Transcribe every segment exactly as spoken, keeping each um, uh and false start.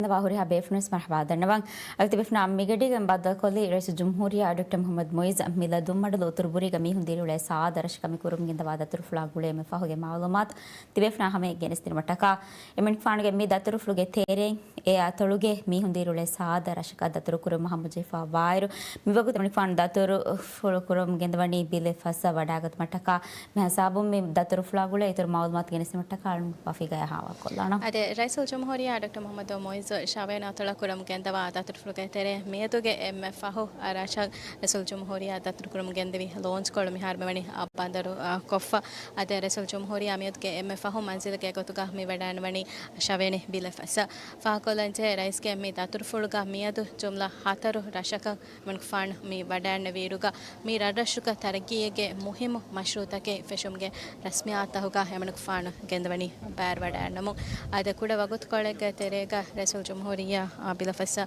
ގެންދަވާ ހުރިހާ ބޭފުޅުންވެސް މަރުޙަބާ ދަންނަވަން. އަދި ތިބޭފުޅުންނާ މިގަޑީގަ ބައްދަލުކޮށްލީ ރައީސުލްޖުމްހޫރިއްޔާ ޑޮކްޓަރ މުޙައްމަދު މުޢިއްޒު. މި ލަދުންމަޑުލު އުތުރު ބުރީގަ މީހުން ދިރިއުޅޭ ސާދަ ރަށަކަށް މި ކުރަމުން ގެންދަވާ ދަތުރުފުޅާ ގުޅޭ މި ފަހުގެ މަޢުލޫމާތު ތިބޭފުޅުންނާ ހަމަޔަށް ގެނެސްދިނުމަށްޓަކާ، އެމަނިކުފާނުގެ މި ދަތުރުފުޅުގެ ތެރެއިން އެ އަތޮޅުގެ މީހުން ދިރިއުޅޭ ސާދަ ރަށަކަށް ދަތުރުކުރުމަށް ހަމަޖެހިފަ ވާއިރު، މިވަގުތު އެމަނިކުފާނު ދަތުރުފުޅު ކުރަމުން ގެންދަވަނީ ބިލެއް ފަސް ވަޑާގަތުމަށްޓަކާ، މި ހިސާބުން މި ދަތުރުފުޅާ ގުޅޭ އިތުރު މަޢުލޫމާތު ގެނެސްދިނުމަށްޓަކާ އަޅުން ބަފީގައި ހާވާ ކޮށްލާނަން. އަދި ރައީސުލްޖުމްހޫރިއްޔާ ޑޮކްޓަރ މުޙައްމަދު މުޢިއްޒު ޝަވޭން އަތޮޅަށް ކުރަމުން ގެންދަވާ ދަތުރުފުޅުގެ ތެރޭ މިއަދުގެ އެންމެ ފަހު ރަށަށް ރައީސުލްޖުމްހޫރިއްޔާ ދަތުރުކުރަމުން ގެންދެވި ލޯންޗްކޮޅު މިހާރު މިވަނީ އާ ބަނދަރު އާ ކޮށްފަ. އަދި ރައީސުލްޖުމްހޫރިއްޔާ މިއަދުގެ އެންމެ ފަހު މަންޒިލުގެ ގޮތުގަ މި ވަޑައިންވަނީ ޝަވޭނި ބިލެއް ފަސް. ފާހަގަކޮށްލަންޖެހޭ، ރައީސްގެ މި ދަތުރުފުޅުގަ މިއަދު ޖުމްލަ ހަތަރު ރަށަކަށް އެމަނިކުފާނު މި ވަޑައިންނެވިއިރުގަ، މި ރަށްރަށުގަ ތަރައްގީއެއްގެ މުހިއްމު މަޝްރޫޢުތަކެއް ފެށުމުގެ ރަސްމިއްޔާތުތަކުގަ އެމަނިކުފާނު ގެންދަވަނީ ބައިވެރިވަޑައިންނަމުން. އަދި ކުޑަ ވަގުތުކޮޅެއްގެ ތެރޭގަ ރައީސުލްޖުމްހޫރިއްޔާ ބިލެއް ފަސް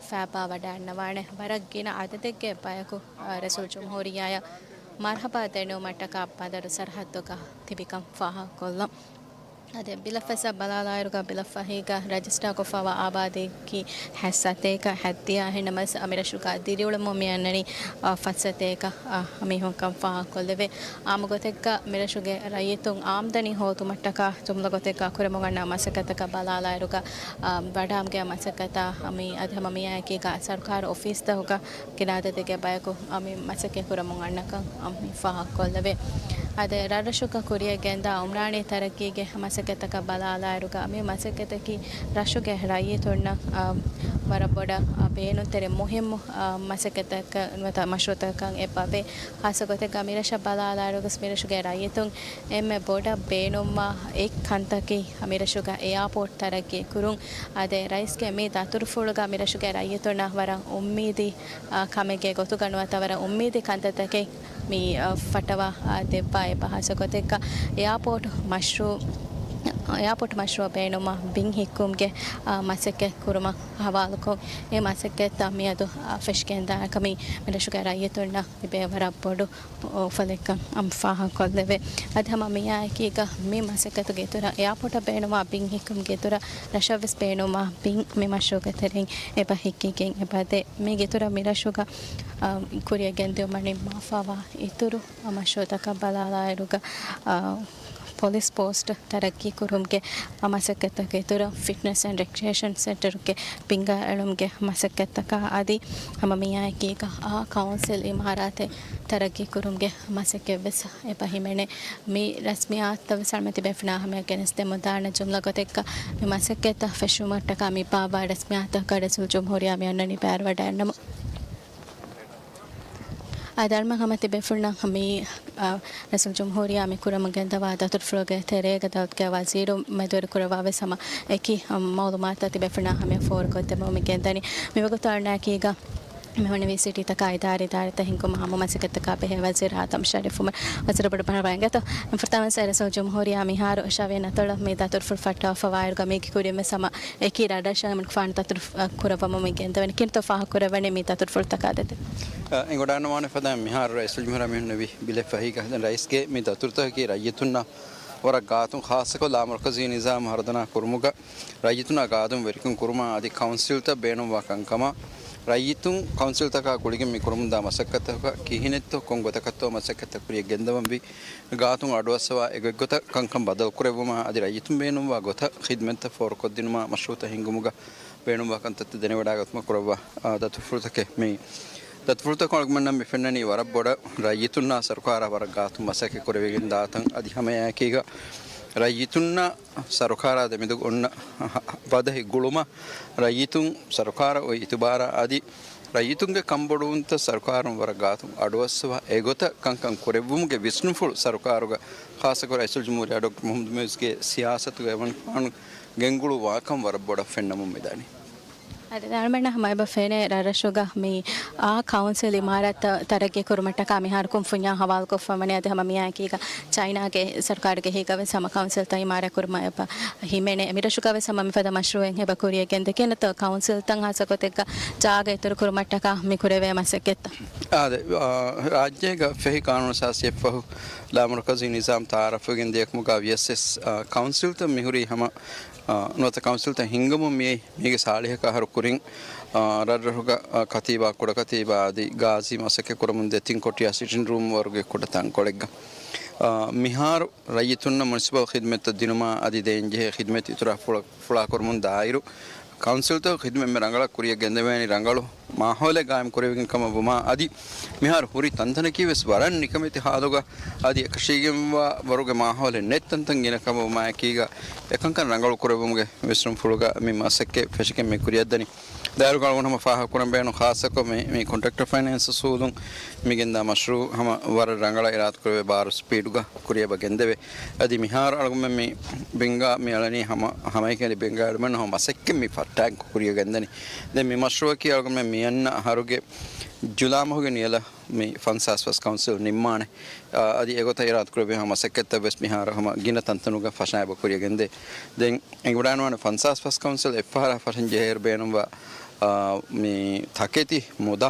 ފައިބާ ވަޑައިންނަވާނެ. ވަރަށް ގިނަ އަދަދެއްގެ ބަޔަކު ރައީސުލްޖުމްހޫރިއްޔާއަށް މަރުޙަބާ ދެންނެވުމަށްޓަކާ ބަނދަރު ސަރަޙައްދުގަ ތިބިކަން ފާހަގަކޮށްލަން. އަދި ބިލެއް ފަސް ބަލާލާއިރުގަ ބިލެއް ފަހީގަ ރަޖިސްޓާކޮށްފައިވާ އާބާދީއަކީ ހަތް ސަތޭކަ ހަތްދިހަ. އެހެންނަމަވެސް މިރަށުގަ ދިރިއުޅެމުން މިއަންނަނީ ފަސް ސަތޭކަ މީހުންކަން ފާހަގަކޮށްލެވޭ. އާއްމު ގޮތެއްގަ މިރަށުގެ ރައްޔިތުން އާމްދަނީ ހޯދުމަށްޓަކާ ޖުމްލަ ގޮތެއްގަ ކުރަމުން އަންނަ މަސައްކަތަކަށް ބަލާލާއިރުގަ، އާ، ވަޑާމުގެ މަސައްކަތާ މި އަދި ހަމަ މިއާއެކީގަ ސަރުކާރު އޮފީސްތަކުގަ ގިނަ އަދަދެއްގެ ބަޔަކު މި މަސައްކަތް ކުރަމުން އަންނަކަން މި ފާހަގަކޮށްލެވޭ. އަދި ރަށްރަށުގަ ކުރިއަށް ގެންދާ އުމްރާނީ ތަރައްގީގެ މަސައްކަތަކަށް ބަލާލާއިރުގަ، މި މަސައްކަތަކީ ރަށުގެ ރައްޔިތުންނަށް، އާ، ވަރަށް ބޮޑަށް، އާ، ބޭނުންތެރި މުހިއްމު، އާ، މަސައްކަތަކަށް ނުވަތަ މަޝްރޫޢުތަކަކަށް އެބަވޭ. ޚާއްޞަ ގޮތެއްގަ މިރަށަށް ބަލާލާއިރުވެސް މިރަށުގެ ރައްޔިތުން އެންމެ ބޮޑަށް ބޭނުންވާ އެއް ކަންތަކީ މިރަށުގަ އެއާޕޯޓް ތަރައްގީ ކުރުން. އަދި ރައީސްގެ މި ދަތުރުފުޅުގަ މިރަށުގެ ރައްޔިތުންނަށް ވަރަށް އުއްމީދީ، އާ، ކަމެއްގެ ގޮތުގަ ނުވަތަ ވަރަށް އުއްމީދީ ކަންތައްތަކެއް މި، އާ، ފައްޓަވާ، އާ، ދެއްވާ. އެއް ބަހަސް ގޮތެއްގަ އެއާޕޯޓް މަޝްރޫ، އެއާޕޯޓް މަޝްރޫއަށް ބޭނުންވާ ބިން ހިއްކުމުގެ، އާ، މަސައްކަތް ކުރުމަށް ހަވާލުކޮށް، އެ މަސައްކަތްތައް މިއަދު، އާ، ފެށިގެންދާކަމީ މިރަށުގެ ރައްޔިތުންނަށް ތިބޭ ވަރަށް ބޮޑު އުފަލެއްކަން އަމް ފާހަގަކޮށްލެވޭ. އަދި ހަމަ މިއާއެކީގަ މި މަސައްކަތުގެ އިތުރަށް އެއާޕޯޓަށް ބޭނުންވާ ބިން ހިއްކުމުގެ އިތުރަށް ރަށަށްވެސް ބޭނުންވާ ބިން މި މަޝްރޫޢުގެ ތެރެއިން އެބަ ހިއްކިގެން އެބަދޭ. މީގެ އިތުރަށް މިރަށުގަ، އާ، ކުރިއަށް ގެންދިއުމަށް ނިންމާފައިވާ އިތުރު މަޝްރޫޢުތަކަށް ބަލާލާއިރުގަ، އާ، ޕޮލިސް ޕޯސްޓް ތަރައްގީ ކުރުމުގެ މަސައްކަތްތަކުގެ އިތުރަށް ފިޓްނަސް އެންޑް ރެކްރިއޭޝަން ސެންޓަރުގެ ބިންގާ އެޅުމުގެ މަސައްކަތްތަކާ އަދި ހަމަ މިއާއެކީގަ އާ ކައުންސިލް އިމާރާތެއް ތަރައްގީ ކުރުމުގެ މަސައްކަތްވެސް އެބަ ހިމެނޭ. މި ރަސްމިއްޔާތުތައްވެސް އަޅުމެން ތިބޭފުޅުންނާ ހަމަޔަށް ގެނެސްދެމުންދާނެ. ޖުމްލަ ގޮތެއްގަ މި މަސައްކަތްތައް ފެށުމަށްޓަކާ މި ބާއްވާ ރަސްމިއްޔާތުތަކަށް ރައީސުލްޖުމްހޫރިއްޔާ މި އަންނަނީ ބައިވެރިވަޑައިގަންނަމުން. އަދި އަޅުމެން ހަމަ ތިބޭފުޅުންނަށް މި، އާ، ރައީސުލްޖުމްހޫރިއްޔާ މި ކުރަމުން ގެންދަވާ ދަތުރުފުޅުގެ ތެރޭގަ ދައުލަތުގެ ވަޒީރު މެދުވެރިކުރައްވާވެސް ހަމަ އެކި، އާ، މައުލޫމާތުތައް ތިބޭފުޅުންނާ ހަމަޔަށް ފޯރުކޮށްދެމުން މި ގެންދަނީ. މިވަގުތު އަޅުގަނޑަކީގަ މި ވަނީ ވީސީޓީތަކާ އިދާރީ އިދާރީތައް ހިންގުމަށް ހަމަ މަސައްކަތްތަކާ ބެހޭ ވަޒީރު އާދަމް ޝަރީފް އުމަރު. ވަޒީރު ބޮޑަށް މަރުޙަބާ އިނގޭތޯ. ފުރަތަމަ ވެސް ރައީސުލްޖުމްހޫރިއްޔާ މިހާރު ޝަވޭން އަތޮޅަށް މި ދަތުރުފުޅު ފައްޓަވާފައިވާއިރުގަ މީގެ ކުރިން ވެސް ހަމަ އެކި ރަށްރަށަށް އެމަނިކުފާނު ދަތުރު، އަ، ކުރައްވަމުން މި ގެންދަވަނީ. ކިހިނެއްތޯ ފާހަގަކުރައްވަނީ މި ދަތުރުފުޅުތަކާ ދެދެ؟ އަ، އެނގިވަޑައިގަންނަވާނެ ފަދައިން މިހާރު ރައީސުލްޖުމްހޫރިއްޔާ މި ހުންނެވި ބިލެއް ފަހީގަ ދެން ރައީސްގެ މި ދަތުރުތަކަކީ ރައްޔިތުންނަށް ވަރަށް ގާތުން ޚާއްޞަކޮށް ލާމަރުކަޒީ ނިޒާމް ހަރުދަނާ ކުރުމުގަ ރައްޔިތުންނާ ގާދޫން ވެރިކަން ކުރުމާ އަދި ކައުންސިލްތައް ބޭނުންވާ ކަންކަމާ ރައްޔިތުން ކައުންސިލްތަކާ ގުޅިގެން މި ކުރަމުންދާ މަސައްކަތްތަކަކަށް ކިހިނެއްތޯ ކޮން ގޮތަކަށްތޯ މަސައްކަތްތައް ކުރިއަށް ގެންދަވަންވީ. ގާތުން އަޑުއައްސަވާ އެގޮތްގޮތަށް ކަންކަން ބަދަލުކުރެއްވުމާ އަދި ރައްޔިތުން ބޭނުންވާ ގޮތަށް ޚިދްމަތްތައް ފޯރުކޮށްދިނުމާ މަޝްރޫޢުތައް ހިންގުމުގަ ބޭނުންވާ ކަންތައްތައް ދެނެވަޑައިގަތުމަށް ކުރައްވާ، އާ، ދަތުރުފުޅުތަކެއް މި. ދަތުރުފުޅުތަކުން އަޅުގަނޑަށް މި ފެންނަނީ ވަރަށް ބޮޑަށް ރައްޔިތުންނާ ސަރުކާރާ ވަރަށް ގާތުން މަސައްކަތް ކުރެވިގެން ދާތަން. އަދި ހަމައެއާއެކީގަ ރައްޔިތުންނާ ސަރުކާރާ ދެމެދުގަ އޮންނަ ބަދަހި ގުޅުމަށް ރައްޔިތުން ސަރުކާރަށް އޮތް އިތުބާރާ އަދި ރައްޔިތުންގެ ކަންބޮޑުވުންތައް ސަރުކާރުން ވަރަށް ގާތުން އަޑުއައްސަވާ އެގޮތަށް ކަންކަން ކުރެއްވުމުގެ ވިސްނުންފުޅު ސަރުކާރުގަ ޚާއްޞަކޮށް ރައީސުލްޖުމްހޫރިއްޔާ ޑޮކްޓަރ މުޙައްމަދު މުޢިއްޒުގެ ސިޔާސަތުގަ އެމަނިކުފާނު ގެންގުޅުއްވާކަން ވަރަށް ބޮޑަށް ފެންނަމުން މިދަނީ. އަދި ދަރުމަން ހަމަ އެބަ ފެނޭ ރަށްރަށުގަ މި އާ ކައުންސިލް އިމާރާތްތައް ތަރައްގީ ކުރުމަށްޓަކާ މިހާރު ކުންފުންޏާ ހަވާލުކޮށްފަ ވަނީ. އަދި ހަމަ މިއާއެކީގަ ޗައިނާގެ ސަރުކާރުގެ ހިތްގަވެސް ހަމަ ކައުންސިލްތައް އިމާރާތް ކުރުމަށް އެބަ ހިމެނޭ. މިރަށުގަވެސް ހަމަ މިފަދަ މަޝްރޫއެއް އެބަ ކުރިޔަށް ގެންދެކެންތޯ ކައުންސިލްތައް ހާއްސަ ގޮތެއްގަ ޖާގަ އިތުރު ކުރުމަށްޓަކާ މި ކުރެވޭ މަސައްކަތްތައް. އާދެ، އާ، ރާއްޖޭގަ ފެހި ޤާނޫނު އަސާސީއަށްފަހު ލާމަރުކަޒީ ނިޒާމް ތައާރަފްވެގެން ދިޔަކަމުގަ ވިޔަސް، އާ، ކައުންސިލްތައް މިހުރީ ހަމަ، އާ، ނުވަތަ ކައުންސިލްތައް ހިންގަމުން މިއައީ މީގެ ސާޅީހަކަށް އަހަރު ކުރިން، އާ، ރަށްރަށުގަ، އާ، ކަތީބާ، ކުޑަކަތީބާ އަދި ގާޒީ މަސައްކަތް ކުރަމުން ދެތިން ކޮޓިޔާ ސިޓިން ރޫމް ވަރުގެ ކުޑަ ތަންކޮޅެއްގަ. އާ، މިހާރު ރައްޔިތުންނަށް މުނިސިޕަލް ޚިދުމަތްތައް ދިނުމާ އަދި ދޭންޖެހޭ ޚިދުމަތް އިތުރާ ފުޅަ-، ފުޅާކުރަމުން ދާއިރު، ކައުންސިލްތައް ޚިދުމަތް އެންމެ ރަނގަޅަށް ކުރިޔަށް ގެންދެވޭނީ ރަނގަޅު މާހައުލެއް ގާއިމް ކުރެވިގެން ކަމަށް ވުމާ އަދި، މިހާރު ހުރި ތަންތަނަކީ ވެސް ވަރަށް ނިކަމެތި ހާލުގަ އަދި އެކަށީގެންވާ ވަރުގެ މާހައުލެއް ނެތް ތަންތަން ގިނަ ކަމަށް ވުމާއެކީގަ، އެކަންކަން ރަނގަޅު ކުރެއްވުމުގެ ވިސްނުންފުޅުގަ މި މަސައްކަތް ފެށިގެން މި ކުރިއަށްދަނީ. ދާއިރުގަ އަޅުގަނޑު ހަމަ ފާހަގަކުރަން ބޭނުން ޚާއްޞަކޮށް މި، މި ކޮންޓްރެކްޓަރ ފައިނޭންސް އުސޫލުން މިގެންދާ މަޝްރޫއު ހަމަ ވަރަށް ރަނގަޅަށް އިރާދަކުރެވޭ ބާރު ސްޕީޑުގަ ކުރިއަށް އެބަ ގެންދެވޭ. އަދި މިހާރު އަޅުގަނޑުމެން މި ބެންގާ މި އަޅަނީ ހަމަ، ހަމައެކަނި ބެންގާ އަޅުގަނޑުމެން ހަމަ މަސައްކަތް މި ފައްޓާގެން ކުރިއަށް ގެންދަނީ. ދެން މި މަޝްރޫއަކީ އަޅުގަނޑުމެން މިއަންނަ އަހަރުގެ ޖުލާ މަހުގެ ނިޔަލަށް މި ފަންސާސް ފަސް ކައުންސިލް ނިންމާނެ. އާ، އަދި އެގޮތަށް އިރާދަކުރެއްވި ހަމަ މަސައްކަތްތައް ވެސް މިހާރު ހަމަ ގިނަ ތަންތަނުގަ ފަށާ އެބަ ކުރިއަށް ގެންދޭ. ދެން އެނގިވަޑާންވާނެ ފަންސާސް ފަސް ކައުންސިލް އެއްފަހަރާ ފަށަން ޖެހޭއިރު ބޭނުންވާ، އާ، މި ތަކެތި މުދާ،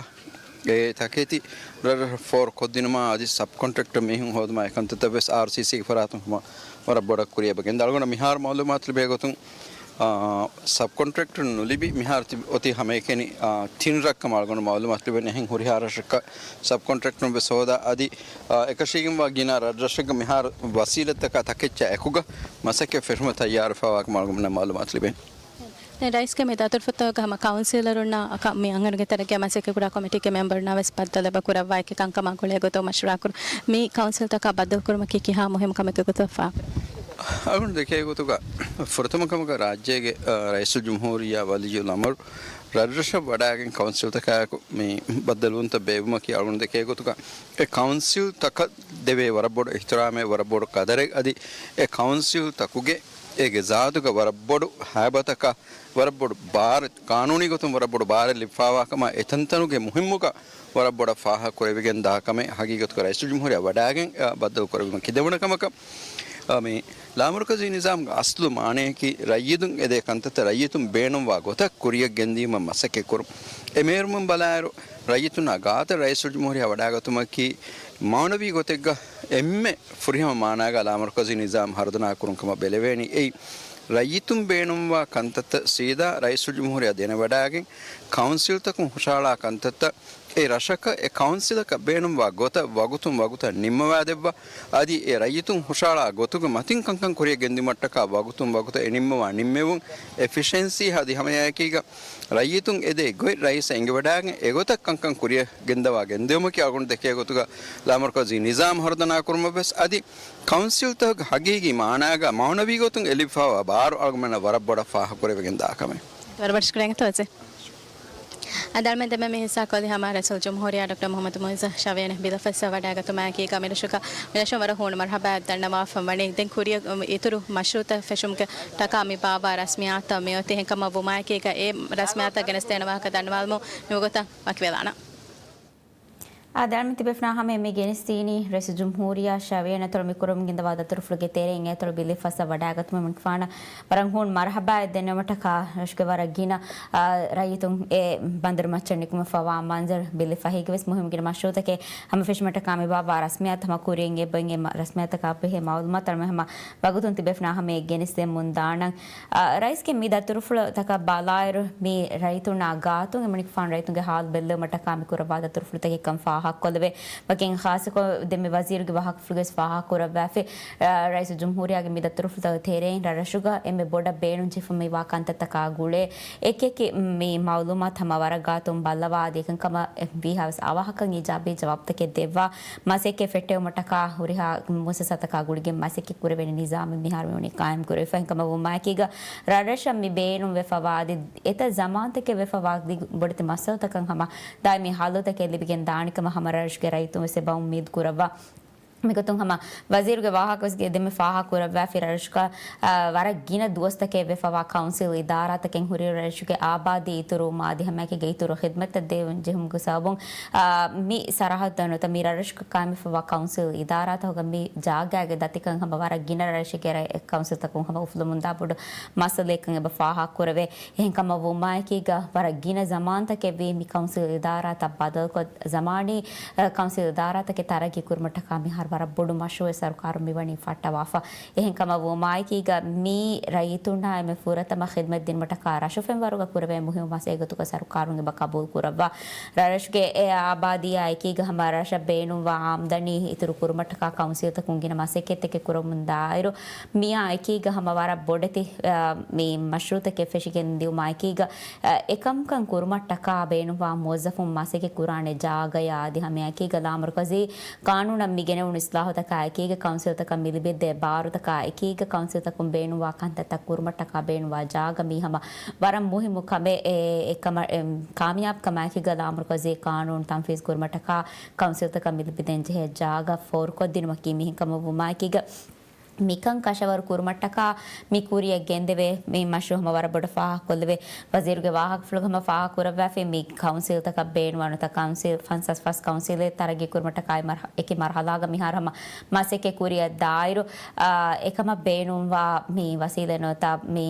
އެ ތަކެތި ރަށްރަށަށް ފޯރު ކޮށްދިނުމާ އަދި ސަބް ކޮންޓްރެކްޓަރ މީހުން ހޯދުމާ އެކަންތައްތައް ވެސް އާރްސީސީގެ ފަރާތުން ހަމަ ވަރަށް ބޮޑަށް ކުރިއަށް އެބަ ގެންދާ. އަޅުގަނޑަށް މިހާރު މައުލޫމާތު ލިބޭ ގޮތުން، އާ، ސަބް ކޮންޓްރެކްޓަރުން ނުލިބި މިހާރު ތި-، އޮތީ ހަމައެކަނި، އާ، ތިން ރަށް ކަމަށް އަޅުގަނޑު މައުލޫމާތު ލިބެނީ. އެހެން ހުރިހާ ރަށަކަށް ސަބް ކޮންޓްރެކްޓަރުން ވެސް ހޯދާ އަދި، އާ، އެކަށީގެންވާ ގިނަ ރަށްރަށެއްގަ މިހާރު ވަސީލަތްތަކާ ތަކެއްޗާ އެކުގަ މަސައްކަތް ފެށުމަށް ތައްޔާރުވެފައިވާ ކަމަށް އަޅުގަނޑަށް މައުލޫމާތު ލިބެނީ. ދެން ރައީސްގެ މި ދަތުރުފުށްތަކުގަ ހަމަ ކައުންސިލަރުންނާ މި އަންހެނުންގެ ތެރެއަށް މަސައްކަތް ކުރާ ކޮމިޓީގެ މެމްބަރުންނާ ވެސް ބައްދަލު އެބަ ކުރައްވާ އެކި ކަންކަމާ ގުޅޭ ގޮތަށް މަޝްވަރާ ކުރުން. މި ކައުންސިލްތަކާ ބައްދަލު ކުރުމަކީ ކިހާ މުހިއްމު ކަމެއްގެ ގޮތަށް ފާހަގަ؟ އަޅުގަނޑު ދެކޭ ގޮތުގަ ފުރަތަމަ ކަމަކަށް ރާއްޖޭގެ، އަ، ރައީސުލްޖުމްހޫރިއްޔާ ވަލިއްޔުލްއަމުރު ރަށްރަށަށް ވަޑާގެން ކައުންސިލްތަކާއެކު މި ބައްދަލުވުންތައް ބޭއްވުމަކީ އަޅުގަނޑު ދެކޭ ގޮތުގަ އެ ކައުންސިލްތަކަށް ދެވޭ ވަރަށް ބޮޑު އިޙްތިރާމެއް، ވަރަށް ބޮޑު ޤަދަރެއް އަދި އެ ކައުންސިލްތަކުގެ އޭގެ ޒާތުގަ ވަރަށް ބޮޑު ހައިބަތަކާ، ވަރަށް ބޮޑު ބާރެއް، ޤާނޫނީ ގޮތުން ވަރަށް ބޮޑު ބާރެއް ލިބިފައިވާ ކަމަށް އެތަންތަނުގެ މުހިއްމުކަން ވަރަށް ބޮޑަށް ފާހަގަ ކުރެވިގެން ދާ ކަމެއް ހަގީގަތުގަ ރައީސުލްޖުމްހޫރިއްޔާ ވަޑާގެން، އަ، ބައްދަލު ކުރެވުމަކީ. ދެވަނަ ކަމަކަށް، އަ، މި ލާމަރުކަޒީ ނިޒާމްގެ އަސްލު މާނަޔަކީ ރައްޔިތުން އެދޭ ކަންތައްތައް ރައްޔިތުން ބޭނުންވާ ގޮތަށް ކުރިއަށް ގެންދިއުމަށް މަސައްކަތް ކުރުން. އެ މޭރުމުން ބަލާއިރު، ރައްޔިތުންނާ ގާތަށް ރައީސުލްޖުމްހޫރިއްޔާ ވަޑާގަތުމަކީ މާނަވީ ގޮތެއްގަ އެންމެ ފުރިހަމަ މާނާގަ ލާމަރުކަޒީ ނިޒާމް ހަރުދަނާ ކުރުން ކަމަށް ބެލެވޭނީ. އެއީ، ރައްޔިތުން ބޭނުންވާ ކަންތައްތައް ސީދާ ރައީސުލްޖުމްހޫރިއްޔާ ދެނެވަޑާގެން، ކައުންސިލްތަކުން ހުށަހަޅާ ކަންތައްތައް އެ ރަށަކަށް އެ ކައުންސިލަކަށް ބޭނުންވާ ގޮތަށް ވަގުތުން ވަގުތަށް ނިންމަވާދެއްވާ، އަދި އެ ރައްޔިތުން ހުށަހަޅާ ގޮތުގެ މަތިން ކަންކަން ކުރިއަށް ގެންދިއުމަށްޓަކާ ވަގުތުން ވަގުތަށް އެ ނިންމަވާ ނިންމެވުން، އެފިޝެންސީ އަދި ހަމައެކީގަ ރައްޔިތުން އެދޭ ގޮތް ރައީސަށް އެނގިވަޑާގެން އެގޮތަށް ކަންކަން ކުރިއަށް ގެންދަވާ ގެންދިއުމަކީ އަޅުގަނޑު ދެކޭ ގޮތުގަ ލާމަރުކަޒީ ނިޒާމް ހަރުދަނާ ކުރުމަށް ވެސް އަދި ކައުންސިލްތަކުގެ ހަގީގީ މާނާގަ މާނަވީ ގޮތުން އެ ލިބިފައިވާ ބާރު އަޅުގަނޑުމެންނަށް ވަރަށް ބޮޑަށް ފާހަގަކުރެވިގެން ދާ ކަމެއް. ވަރަށް ބޮޑަށް ޝުކުރިއްޔާ އަތޮޅެއް. އަދި އަޅުމެން ދެންމެ މި ހިއްސާ ކޮށްލީ ހަމަ ރައީސުލްޖުމްހޫރިއްޔާ ޑޮކްޓަރ މުޙައްމަދު މުޢިއްޒު ޝަވިޔަނި ބިލަފައްސަ ވަޑައިގަތުމާއެކީގަ މިރަށުގަ، މިރަށުން ވަރަށް ހޫނު މަރުޙަބާ ދަންނަވާފަ ވަނީ. ދެން ކުރިއަށް އިތުރު މަޝްރޫޢުތައް ފެށުމުގެ ޓަކާ މި ބާއްވާ ރަސްމިއްޔާތުތައް މިއޮތީ. އެހެންކަމަށް ވުމާއެކީގަ އެ ރަސްމިއްޔާތަށް ގެނެސްދޭނެ ވާހަކަ ދަންނަވާލުމުން މިވަގުތަށް ވަކިވެލާނަން. އާދެ، އަޅުމެން ތިބޭފުޅުންނާ ހަމައަށް މި ގެނެސްދިނީ ރައީސުލްޖުމްހޫރިއްޔާ ޝަވިޔަނި އަތޮޅު މި ކުރަމުން ގެންދަވާ ދަތުރުފުޅުގެ ތެރެއިން އެ އަތޮޅު ބިލިފައްސަ ވަޑައިގަތުމަށް މިންކިފާނަށް ވަރަށް ހޫނު މަރުޙަބާއެއް ދެންނެވުމަށްޓަކާ ރަށުގެ ވަރަށް ގިނަ، އާ، ރައްޔިތުން އެ ބަނދަރު މައްޗަށް ނިކުމެފައިވާ މަންޒަރު ބިލިފަ ހިގިވެސް މުހިއްމު ގިނަ މަޝްރޫޢުތަކެއް ހަމަ ފެށުމަށްޓަކާ މި ބާއްވާ ރަސްމިއްޔާތައް ހަމަ ކުރިއަށް އެބައިން އެ މަ-، ރަސްމިއްޔާތަކާ ބެހޭ މައުލޫމާތު އަޅުމެން ހަމަ ވަގުތުން ތިބޭފުޅުންނާ ހަމައަށް ގެނެސްދެމުން ދާނަން. އާ، ރައީސްގެ މި ދަތުރުފުޅުތަކަށް ބަލާއިރު، މި ރައްޔިތުންނާ ގާތުން އެމަނިކުފާނު ރައްޔިތުންގެ ހާލު ބެއްލެވުމަށްޓަކާ މި ކުރައްވާ ދަތުރުފުޅުތަކެއްކަން ފާހަގަކޮށްލެވޭ. ވަކިން ޚާއްޞަކޮށް ދެންމެ ވަޒީރުގެ ވާހަކަފުޅުގަވެސް ފާހަގަކުރައްވާފި، އާ، ރައީސުލްޖުމްހޫރިއްޔާގެ މި ދަތުރުފުޅުތަކުގެ ތެރެއިން ރަށްރަށުގަ އެންމެ ބޮޑަށް ބޭނުންޖެހިފަ މިވާ ކަންތައްތަކާ ގުޅޭ އެކިއެކި މި މައުލޫމާތު ހަމަ ވަރަށް ގާތުން ބައްލަވާ އަދި އެކަންކަމަށް ވީހާވެސް އަވަހަކަށް އިޖާބީ ޖަވާބުތަކެއް ދެއްވާ މަސައްކަތް ފެއްޓެވުމަށްޓަކާ ހުރިހާ މުއައްސަސާތަކާ ގުޅިގެން މަސައްކަތް ކުރެވޭނެ ނިޒާމެއް މިހާރު މިވަނީ ޤާއިމް ކުރެވިފަ. އެހެންކަމަށް ވުމާއެކީގަ ރަށްރަށަށް މި ބޭނުންވެފަވާ އަދި އެތައް ޒަމާންތަކެއް ވެފަވާ ދިގު ބޮޑެތި މައްސަލަތަކަށް ހަމަ ދާއިމީ ހައްލުތަކެއް ލިބިގެން ދާނެ ކަމަށް ހަމަ ރަށުގެ ރައްޔިތުން ވެސް އެބަ އުއްމީދު ކުރައްވާ. މިގޮތުން ހަމަ ވަޒީރުގެ ވާހަކަވެސް ދެމެ ފާހަގަކުރައްވާފި ރަށުގަ، އާ، ވަރަށް ގިނަ ދުވަސްތަކެއް ވެފަވާ ކައުންސިލް އިދާރާތަކެއް ހުރި ރަށުގެ އާބާދީ އިތުރުވުމާ އަދި ހަމައެކީގަ އިތުރު ޚިދްމަތްތައް ދެވެން ޖެހުމުގެ ސަބަބުން، އާ، މި ސަރަހައްދު ނުވަތަ މި ރަށުގަ ޤާއިމްވެފަވާ ކައުންސިލް އިދާރާތަކުގަ މި ޖާގައިގެ ދަތިކަން ހަމަ ވަރަށް ގިނަ ރަށެއްގެ ރަށް ކައުންސިލްތަކުން ހަމަ އުފުލަމުންދާ ބޮޑު މައްސަލައެއްކަން އެބަ ފާހަގަކުރެވޭ. އެހެންކަމަށް ވުމާއެކީގަ ވަރަށް ގިނަ ޒަމާންތަކެއްވީ މި ކައުންސިލް އިދާރާތައް ބަދަލުކޮށް، ޒަމާނީ، އަ، ކައުންސިލް އިދާރާތަކެއް ތަރައްގީ ކުރުމަށްޓަކާ މިހާރު ވަރަށް ބޮޑު މަޝްރޫއެއް ސަރުކާރުން މިވަނީ ފައްޓަވާފަ. އެހެންކަމަށް ވުމާއެކީގަ މީ ރައްޔިތުންނާ އެންމެ ފުރަތަމަ ޚިދްމަތް ދިނުމަށްޓަކާ ރަށު ފެންވަރުގަ ކުރެވޭ މުހިއްމު މަސައްކަތްގޮތުގަ ސަރުކާރުން އެބަ ޤަބޫލު ކުރައްވާ. ރަށުގެ އެ އާބާދީއާ އެކީގަ ހަމަ ރަށަށް ބޭނުންވާ އާމްދަނީ އިތުރު ކުރުމަށްޓަކާ ކައުންސިލްތަކުން ގިނަ މަސައްކަތްތަކެއް ކުރަމުން ދާއިރު، މިއާ އެކީގަ ހަމަ ވަރަށް ބޮޑެތި، އާ، މި މަޝްރޫއުތަކެއް ފެށިގެން ދިއުމާ އެކީގަ، އެކަމަކަށް ކުރުމަށްޓަކާ ބޭނުންވާ މުވައްޒަފުން މަސައްކަތް ކުރާނެ ޖާގަޔާ އަދި ހަމައެކީގަ ލާމަރުކަޒީ ޤާނޫނަށް މި ގެނެވުނު އިސްލާހުތަކާ އެކީގަ ކައުންސިލްތަކަށް މި ލިބިދޭ ބާރުތަކާ އެކީގަ ކައުންސިލްތަކުން ބޭނުންވާ ކަންތައްތައް ކުރުމަށްޓަކާ ބޭނުންވާ ޖާގަ މީ ހަމަ ވަރަށް މުހިއްމު ކަމެއް. އެ، އެ ކަމަށް، އެ، ކާމިޔާބު ކަމާއެކީގަ ލާމަރުކަޒީ ޤާނޫނު ތަންފީޒު ކުރުމަށްޓަކާ ކައުންސިލްތަކަށް މި ލިބިދޭން ޖެހޭ ޖާގަ ފޯރުކޮށްދިނުމަކީ. މިހެންކަމަށް ވުމާއެކީގަ މިކަން ކަށަވަރު ކުރުމަށްޓަކާ މި ކުރިއަށް ގެންދެވޭ. މި މަޝްރޫއު ހަމަ ވަރަށް ބޮޑަށް ފާހަގަކޮށްލެވޭ. ވަޒީރުގެ ވާހަކަފުޅުގަ ހަމަ ފާހަގަކުރައްވާފި މި ކައުންސިލްތަކަށް ބޭނުންވާ ނުވަތަ ކައުންސިލް ފަންސާސް ފަސް ކައުންސިލެއް ތަރައްގީ ކުރުމަށްޓަކާ އެ މަރ-، އެކި މަރުހަލާގަ މިހާރު ހަމަ މަސައްކަތް ކުރިއަށް ދާއިރު، އާ، އެކަމަށް ބޭނުންވާ މި ވަސީލަތް ނުވަތަ މި،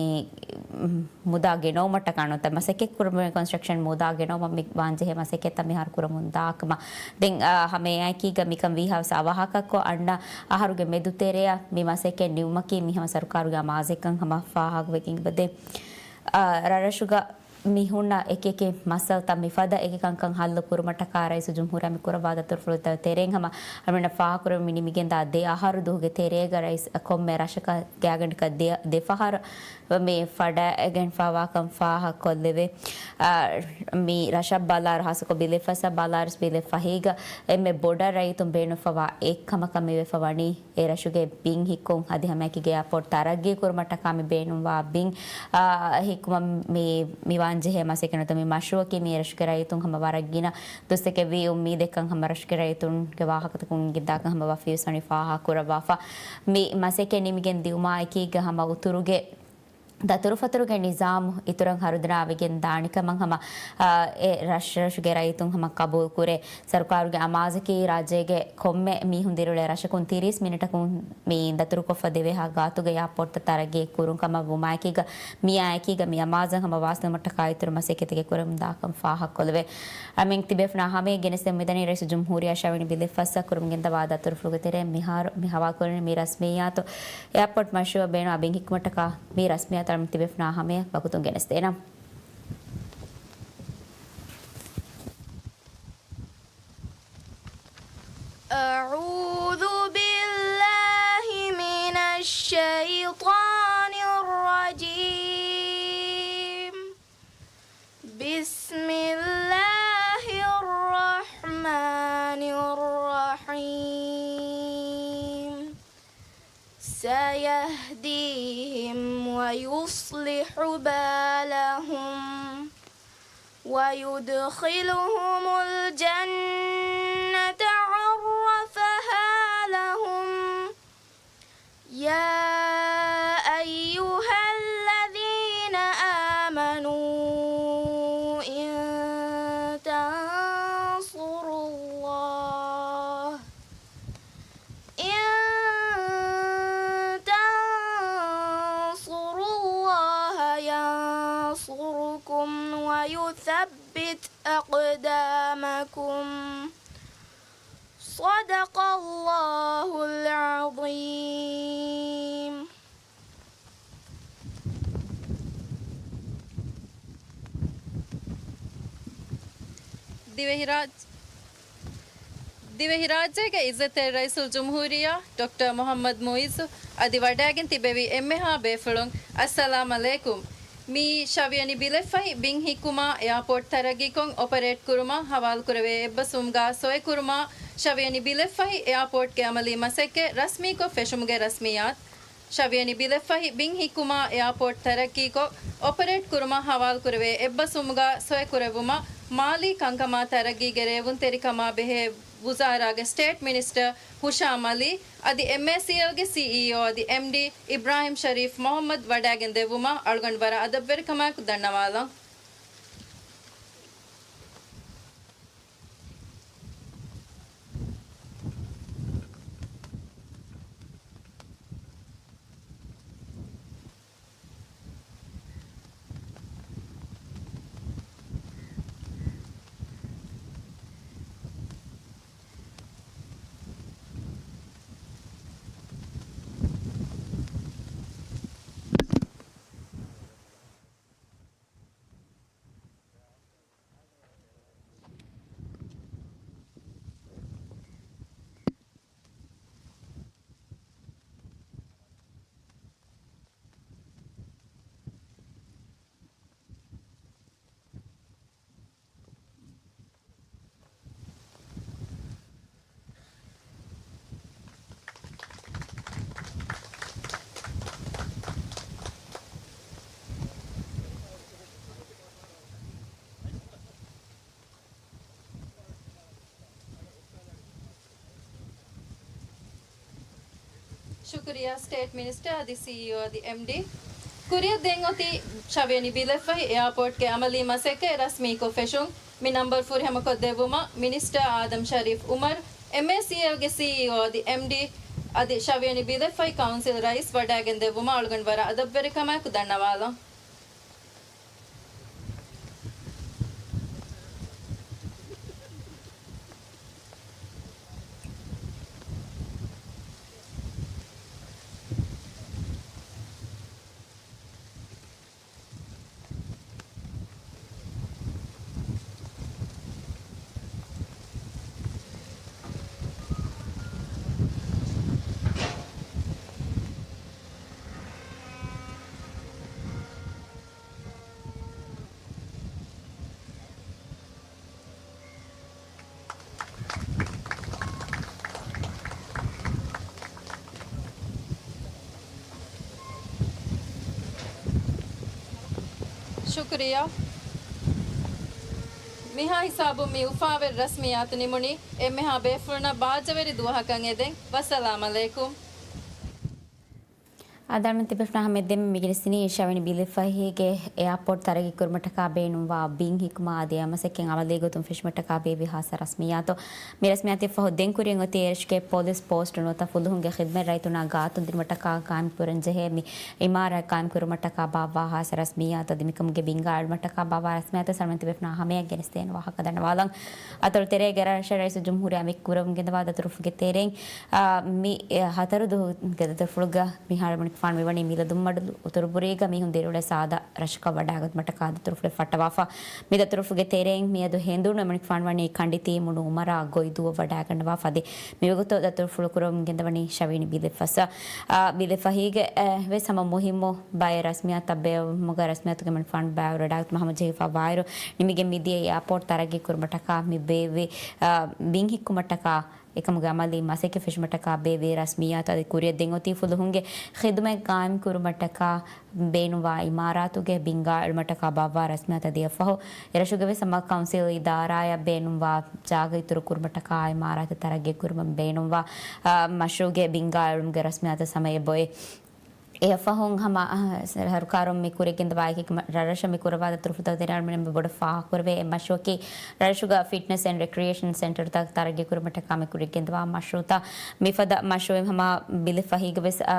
މު، މުދާ ގެނައުމަށްޓަކާ ނުވަތަ މަސައްކަތް ކުރުމުގެ ކޮންސްޓްރަކްޝަން މުދާ ގެނައުމަށް މި ވާންޖެހޭ މަސައްކަތްތައް މިހާރު ކުރަމުން ދާކަމަށް. ދެން، އާ، ހަމައެއާއެކީގަ މިކަން ވީހާވެސް އަވަހަކަށްކޮށް އަންނަ އަހަރުގެ މެދުތެރެއަށް މި މަސައްކަތް ނިމުމަކީ މި ހަމަ ސަރުކާރުގެ އަމާޒެއްކަން ހަމަ ފާހަގަވެގެން އެބަދޭ. އާ، ރަށްރަށުގަ މި ހުންނަ އެކިއެކި މައްސަލަތައް މިފަދަ އެކި ކަންކަން ހައްލު ކުރުމަށްޓަކާ ރައީސުލްޖުމްހޫރިއްޔާ މި ކުރައްވާ ދަތުރުފުޅުތައް ތެރެއިން ހަމަ އަޅުގަނޑަށް ފާހަގަކުރެވުނީ މި ނިމިގެންދާ ދެ އަހަރު ދުވަހުގެ ތެރޭގަ ރައީސް ކޮންމެ ރަށަކަށް ގާތްގަނޑަކަށް ދެ، ދެ ފަހަރު މި ފަޑައިގެންފާވާކަން ފާހަގަކޮށްލެވޭ. އާ، މި ރަށަށް ބަލާއިރު، ހާއްސަކޮށް ބިލެއް ފަސްއަށް ބަލާއިރު، ބިލެއް ފަހީގަ އެންމެ ބޮޑަށް ރައްޔިތުން ބޭނުންފަވާ އެއްކަމަކަށް މިވެފަ ވަނީ، އެ ރަށުގެ ބިން ހިއްކުން އަދި ހަމައެކީގަ އެއާޕޯޓް ތަރައްގީ ކުރުމަށްޓަކާ މި ބޭނުންވާ ބިން، އާ، ހިއްކުމަށް މި، މިވާންޖެހޭ މަސައްކަތް ނުވަތަ މި މަޝްރޫއަކީ މި ރަށުގެ ރައްޔިތުން ހަމަ ވަރަށް ގިނަ ދުވަސްތަކެއްވީ އުއްމީދެއްކަން ހަމަ ރަށުގެ ރައްޔިތުންގެ ވާހަކަތަކުން އެނގިދާކަން ހަމަ ވަފީވެސް ވަނީ ފާހަގަކުރައްވާފަ. މި މަސައްކަތް ނިމިގެން ދިއުމާ އެކީގަ ހަމަ އުތުރުގެ ދަތުރުފަތުރުގެ ނިޒާމު އިތުރަށް ހަރުދަނާވެގެން ދާނެކަމަށް ހަމަ، އާ، އެ ރަށްރަށުގެ ރައްޔިތުން ހަމަ ޤަބޫލުކުރޭ. ސަރުކާރުގެ އަމާޒަކީ ރާއްޖޭގެ ކޮންމެ މީހުން ދިރިއުޅޭ ރަށަކުން ތިރީސް މިނިޓަކުން މި ދަތުރުކޮށްފަ ދެވޭހާ ގާތުގެ އެއާޕޯޓްތައް ތަރައްގީ ކުރުން ކަމަށް ވުމާއެކީގަ މިއާއެކީގަ މި އަމާޒަށް ހަމަ ވާސިލުމަށްޓަކާ އިތުރު މަސައްކަތެއް ކުރަމުންދާކަން ފާހަގަކޮށްލެވޭ. އަމިއްލަ ތިބޭފުޅުންނާ ހަމައަށް ގެނެސްދެމުން މިދަނީ ރައީސުލްޖުމްހޫރިއްޔާ ޝަވިޔަނި ބިލެއް ފަސްއަށް ކުރަމުން ގެންދަވާ ދަތުރުފުޅުގެ ތެރެއިން މިހާރު މި ހަވާލުކުރަނީ މި ރަސްމިއްޔާތު. އެއާޕޯޓް މަޝްރޫއަށް ބޭނުންވާ ބިން ހިއްކުމަށްޓަކާ މި ރަސްމިއްޔާތު އަޅަމެން ތިބޭފުޅުންނާ ހަމައަށް ވަގުތުން ގެނެސްދޭނަން. أعوذ بالله من الشيطان الرجيم. بسم الله الرحمن الرحيم. سيهديهم ويصلح بالهم ويدخلهم الجنة عرفها لهم. يا أيها الذين آمنوا إن تنصروا الله، إن تنصروا الله ينصركم ويثبت أقدامكم. صدق الله العظيم. ދިވެހިރާއްޖެ، ދިވެހިރާއްޖޭގެ އިއްޒަތްތެރި ރައީސުލްޖުމްހޫރިއްޔާ ޑޮކްޓަރ މުޙައްމަދު މުޢިއްޒު އަދި ވަޑައިގެން ތިއްބެވި އެންމެހާ ބޭފުޅުން، އައްސަލާމް ޢަލައިކުމް. މި ޝަވިޔަނި ބިލެއްފަހި ބިން ހިއްކުމާ އެއާޕޯޓް ތަރައްގީކޮށް އޮޕަރޭޓް ކުރުމަށް ހަވާލުކުރެވޭ އެއްބަސްވުމުގާ ސޮއެ ކުރުމާ، ޝަވިޔަނި ބިލެއްފަހި އެއާޕޯޓްގެ އަމަލީ މަސައްކަތް ރަސްމީކޮށް ފެށުމުގެ ރަސްމިއްޔާތު. ޝަވިޔަނި ބިލެއްފަހި ބިން ހިއްކުމާ އެއާޕޯޓް ތަރައްގީކޮށް އޮޕަރޭޓް ކުރުމަށް ހަވާލުކުރެވޭ އެއްބަސްވުމުގާ ސޮއެ ކުރެއްވުމަށް މާލީ ކަންކަމާ ތަރައްގީގެ ރޭވުންތެރިކަމާ ބެހޭ ވުޒާރާގެ ސްޓޭޓް މިނިސްޓަރ ހުޝާމް އަލީ އަދި އެމްއޭސީއެލްގެ ސީއީއޯ އަދި އެމްޑީ އިބްރާހިމް ޝަރީފް މުހައްމަދު ވަޑައިގެން ދެއްވުމަށް އަޅުގަނޑު ވަރަށް އަދަބުވެރިކަމާއެކު ދަންނަވާލަން. ޝުކުރިއްޔާ ސްޓޭޓް މިނިސްޓަރ އަދި ސީއީއޯ އަދި އެމްޑީ. ކުރިއަށް ދެން އޮތީ ޝަވިޔަނި ބިލެއްފަހި އެއާޕޯޓްގެ އަމަލީ މަސައްކަތް ރަސްމީކޮށް ފެށުން. މި ނަންބަރު ފުރިހަމަކޮށްދެއްވުމަށް މިނިސްޓަރ އާދަމް ޝަރީފް އުމަރު، އެމްއޭސީއެލްގެ ސީއީއޯ އަދި އެމްޑީ އަދި ޝަވިޔަނި ބިލެއްފަހި ކައުންސިލް ރައީސް ވަޑައިގެން ދެއްވުމަށް އަޅުގަނޑު ވަރަށް އަދަބުވެރިކަމާއެކު ދަންނަވާލަން. ޝުކުރިއްޔާ. މިހާ ހިސާބުން މި އުފާވެރި ރަސްމިއްޔާތު ނިމުނީ. އެންމެހާ ބޭފުޅުންނަށް ބާއްޖަވެރި ދުވަހަކަށް އެދެން. ވައްސަލާމް އަލައިކުމް. އާދަމް ތިބެފުނާ ހަމެ ދެން މިގެނެސްދިނީ ޝަވިނި ބިލެއްފަހީގެ އެއާޕޯޓް ތަރައްގީކުރުމަށްޓަކާ ބޭނުންވާ ބިން ހިއްކުމާ އަދި އެ މަސައްކަތް އަމަލީގޮތުން ފެށުމަށްޓަކާ ބޭއްވި ހާއްސަ ރަސްމިއްޔާތު. މި ރަސްމިއްޔާތު ފަހު ދެން ކުރިއަށް އޮތީ އެރަށުގެ ޕޮލިސް ޕޯސްޓު ނުވަތަ ފުލުހުންގެ ޚިދްމަތް ރައްޔިތުންނާ ގާތުންދިނުމަށްޓަކާ ގާއިމްކުރަންޖެހޭ މި އިމާރާތް ގާއިމްކުރުމަށްޓަކާ ބާއްވާ ހާއްސަ ރަސްމިއްޔާތު އަދި މިކަމުގެ ބިންގާ އެޅުމަށްޓަކާ ބާއްވާ ރަސްމިއްޔާތު ސަރުމަން ތިބެފުނާ ހަމަޔަށް ގެނެސްދޭނެ ވާހަކަ ދަންނަވާލަން. އަތޮޅު ތެރޭގެ ރަށްރަށަށް ރައީސުލް ޖުމްހޫރިއްޔާ މި ކުރަމުން ގެންދަވާ ދަތުރުފުގެ ތެރެއިން، އާ، މި، އެ، ހަތަރު ދުވަހުގެ ދަތުރުފުޅުގަ މިހާރު މިނިކުފާނު މިވަނީ މިލަދުންމަޑުލު އުތުރުބުރީގަ މީހުން ދިރިއުޅޭ ސާދަ ރަށަކަށް ވަޑައިގަތުމަށްޓަކާ ދަތުރުފުޅެއް ފައްޓަވާފަ. މި ދަތުރުފުގެ ތެރެއިން މިއަދު ހެނދުނު މިނިކުފާނު ވަނީ ކަނޑިތީ މުނު އުމަރާ ގޮތްދުވަށް ވަޑައިގަންނަވާފަ އަދި މިވަގުތު ދަތުރުފުޅު ކުރަމުން ގެންދަވަނީ ޝަވީނި ބިލެއްފަސް. އާ، ބިލެއްފަހީގެ، އެ، ވެސް ހަމަ މުހިއްމު ބައެއް ރަސްމިއްޔާތުތައް ބޭއްވުމުގަ ރަސްމިއްޔާތުގެ މިނިކުފާނު ބައިވެރިވަޑައިގަތުމަށް ހަމަޖެހިފަ ވާއިރު، ނިމިގެން މިދިޔަ އެއާޕޯޓް ތަރައްގީ ކުރުމަށްޓަކާ މި ބޭއްވި، އާ، ބިން ހިއްކުމަށްޓަކާ އެކަމުގެ އަމަލީ މަސައްކަތް ފެށުމަށްޓަކާ ބޭއްވި ރަސްމިއްޔާތު އަދި ކުރިއަށް ދެން އޮތީ ފުލުހުންގެ ޚިދުމަތް ގާއިމް ކުރުމަށްޓަކާ ބޭނުންވާ އިމާރާތުގެ ބިންގާ އެޅުމަށްޓަކާ ބާއްވާ ރަސްމިއްޔާތަށް ދިޔަފަހު، އެރަށުގެ ވެސް ހަމަ ކައުންސިލް އިދާރާއަށް ބޭނުންވާ ޖާގަ އިތުރު ކުރުމަށްޓަކާ އިމާރާތެއް ތަރައްގީ ކުރުމަށް ބޭނުންވާ، އާ، މަޝްރޫޢުގެ ބިންގާ އެޅުމުގެ ރަސްމިއްޔާތަށް ސަމައެއް ބޮއެ. އެއަށްފަހުން ހަމަ، އަ، ސަރުކާރުން މި ކުރިގެންދަވާ އެކި ރަށްރަށަށް މި ކުރައްވާ ދަތުރުފުޅުތައް ދެނެއް މި ބޮޑަށް ފާހަގަކުރެވޭ. އެ މަޝްރޫޢަކީ ރަށުގަ ފިޓްނަސް އެންޑް ރެކްރިއޭޝަން ސެންޓަރުތައް ތަރައްގީ ކުރުމަށްޓަކާ މި ކުރިގެންދަވާ މަޝްރޫޢުތައް. މިފަދަ މަޝްރޫޢެއް ހަމަ ބިލެއްފަހީގަ ވެސް، އަ،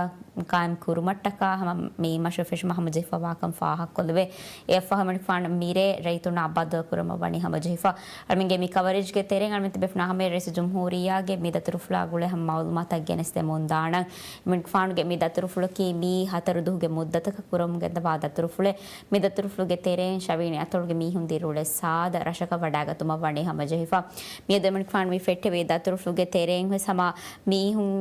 ގާއިމް ކުރުމަށްޓަކާ ހަމަ މި މަޝްރޫޢު ފެށުމަށް ހަމަޖެހިފަ ވާކަން ފާހަގަކޮށްލެވޭ. އެއަށްފަހު މިނިކުފާނު މިރޭ ރައްޔިތުންނާ ބައްދަލުކުރުމަށް ވަނީ ހަމަޖެހިފަ. އަޅުމެންގެ މި ކަވަރޭޖްގެ ތެރެއިން އަޅުމެން ތިބެފުނާ ހަމަޔަށް ރައީސުލްޖުމްހޫރިއްޔާގެ މި ދަތުރުފުޅާ ގުޅޭ ހަމަ މައުލޫމާތުތައް ގެނެސްދެމުން ދާނަން. މިނިކުފާނުގެ މި ދަތުރުފުޅަކީ މިއީ ހަތަރު ދުވަހުގެ މުއްދަތަކަށް ކުރަމުން ގެންދަވާ ދަތުރުފުޅެއް. މި ދަތުރުފުޅުގެ ތެރެއިން ޝަވީނި އަތޮޅުގެ މީހުން ދިރިއުޅޭ ސާދަ ރަށަކަށް ވަޑައިގަތުމަށް ވަނީ ހަމަޖެހިފަ. މިއަދު މިނިކުފާނު މި ފެއްޓެވި ދަތުރުފުޅުގެ ތެރެއިން ވެސް ހަމަ މީހުން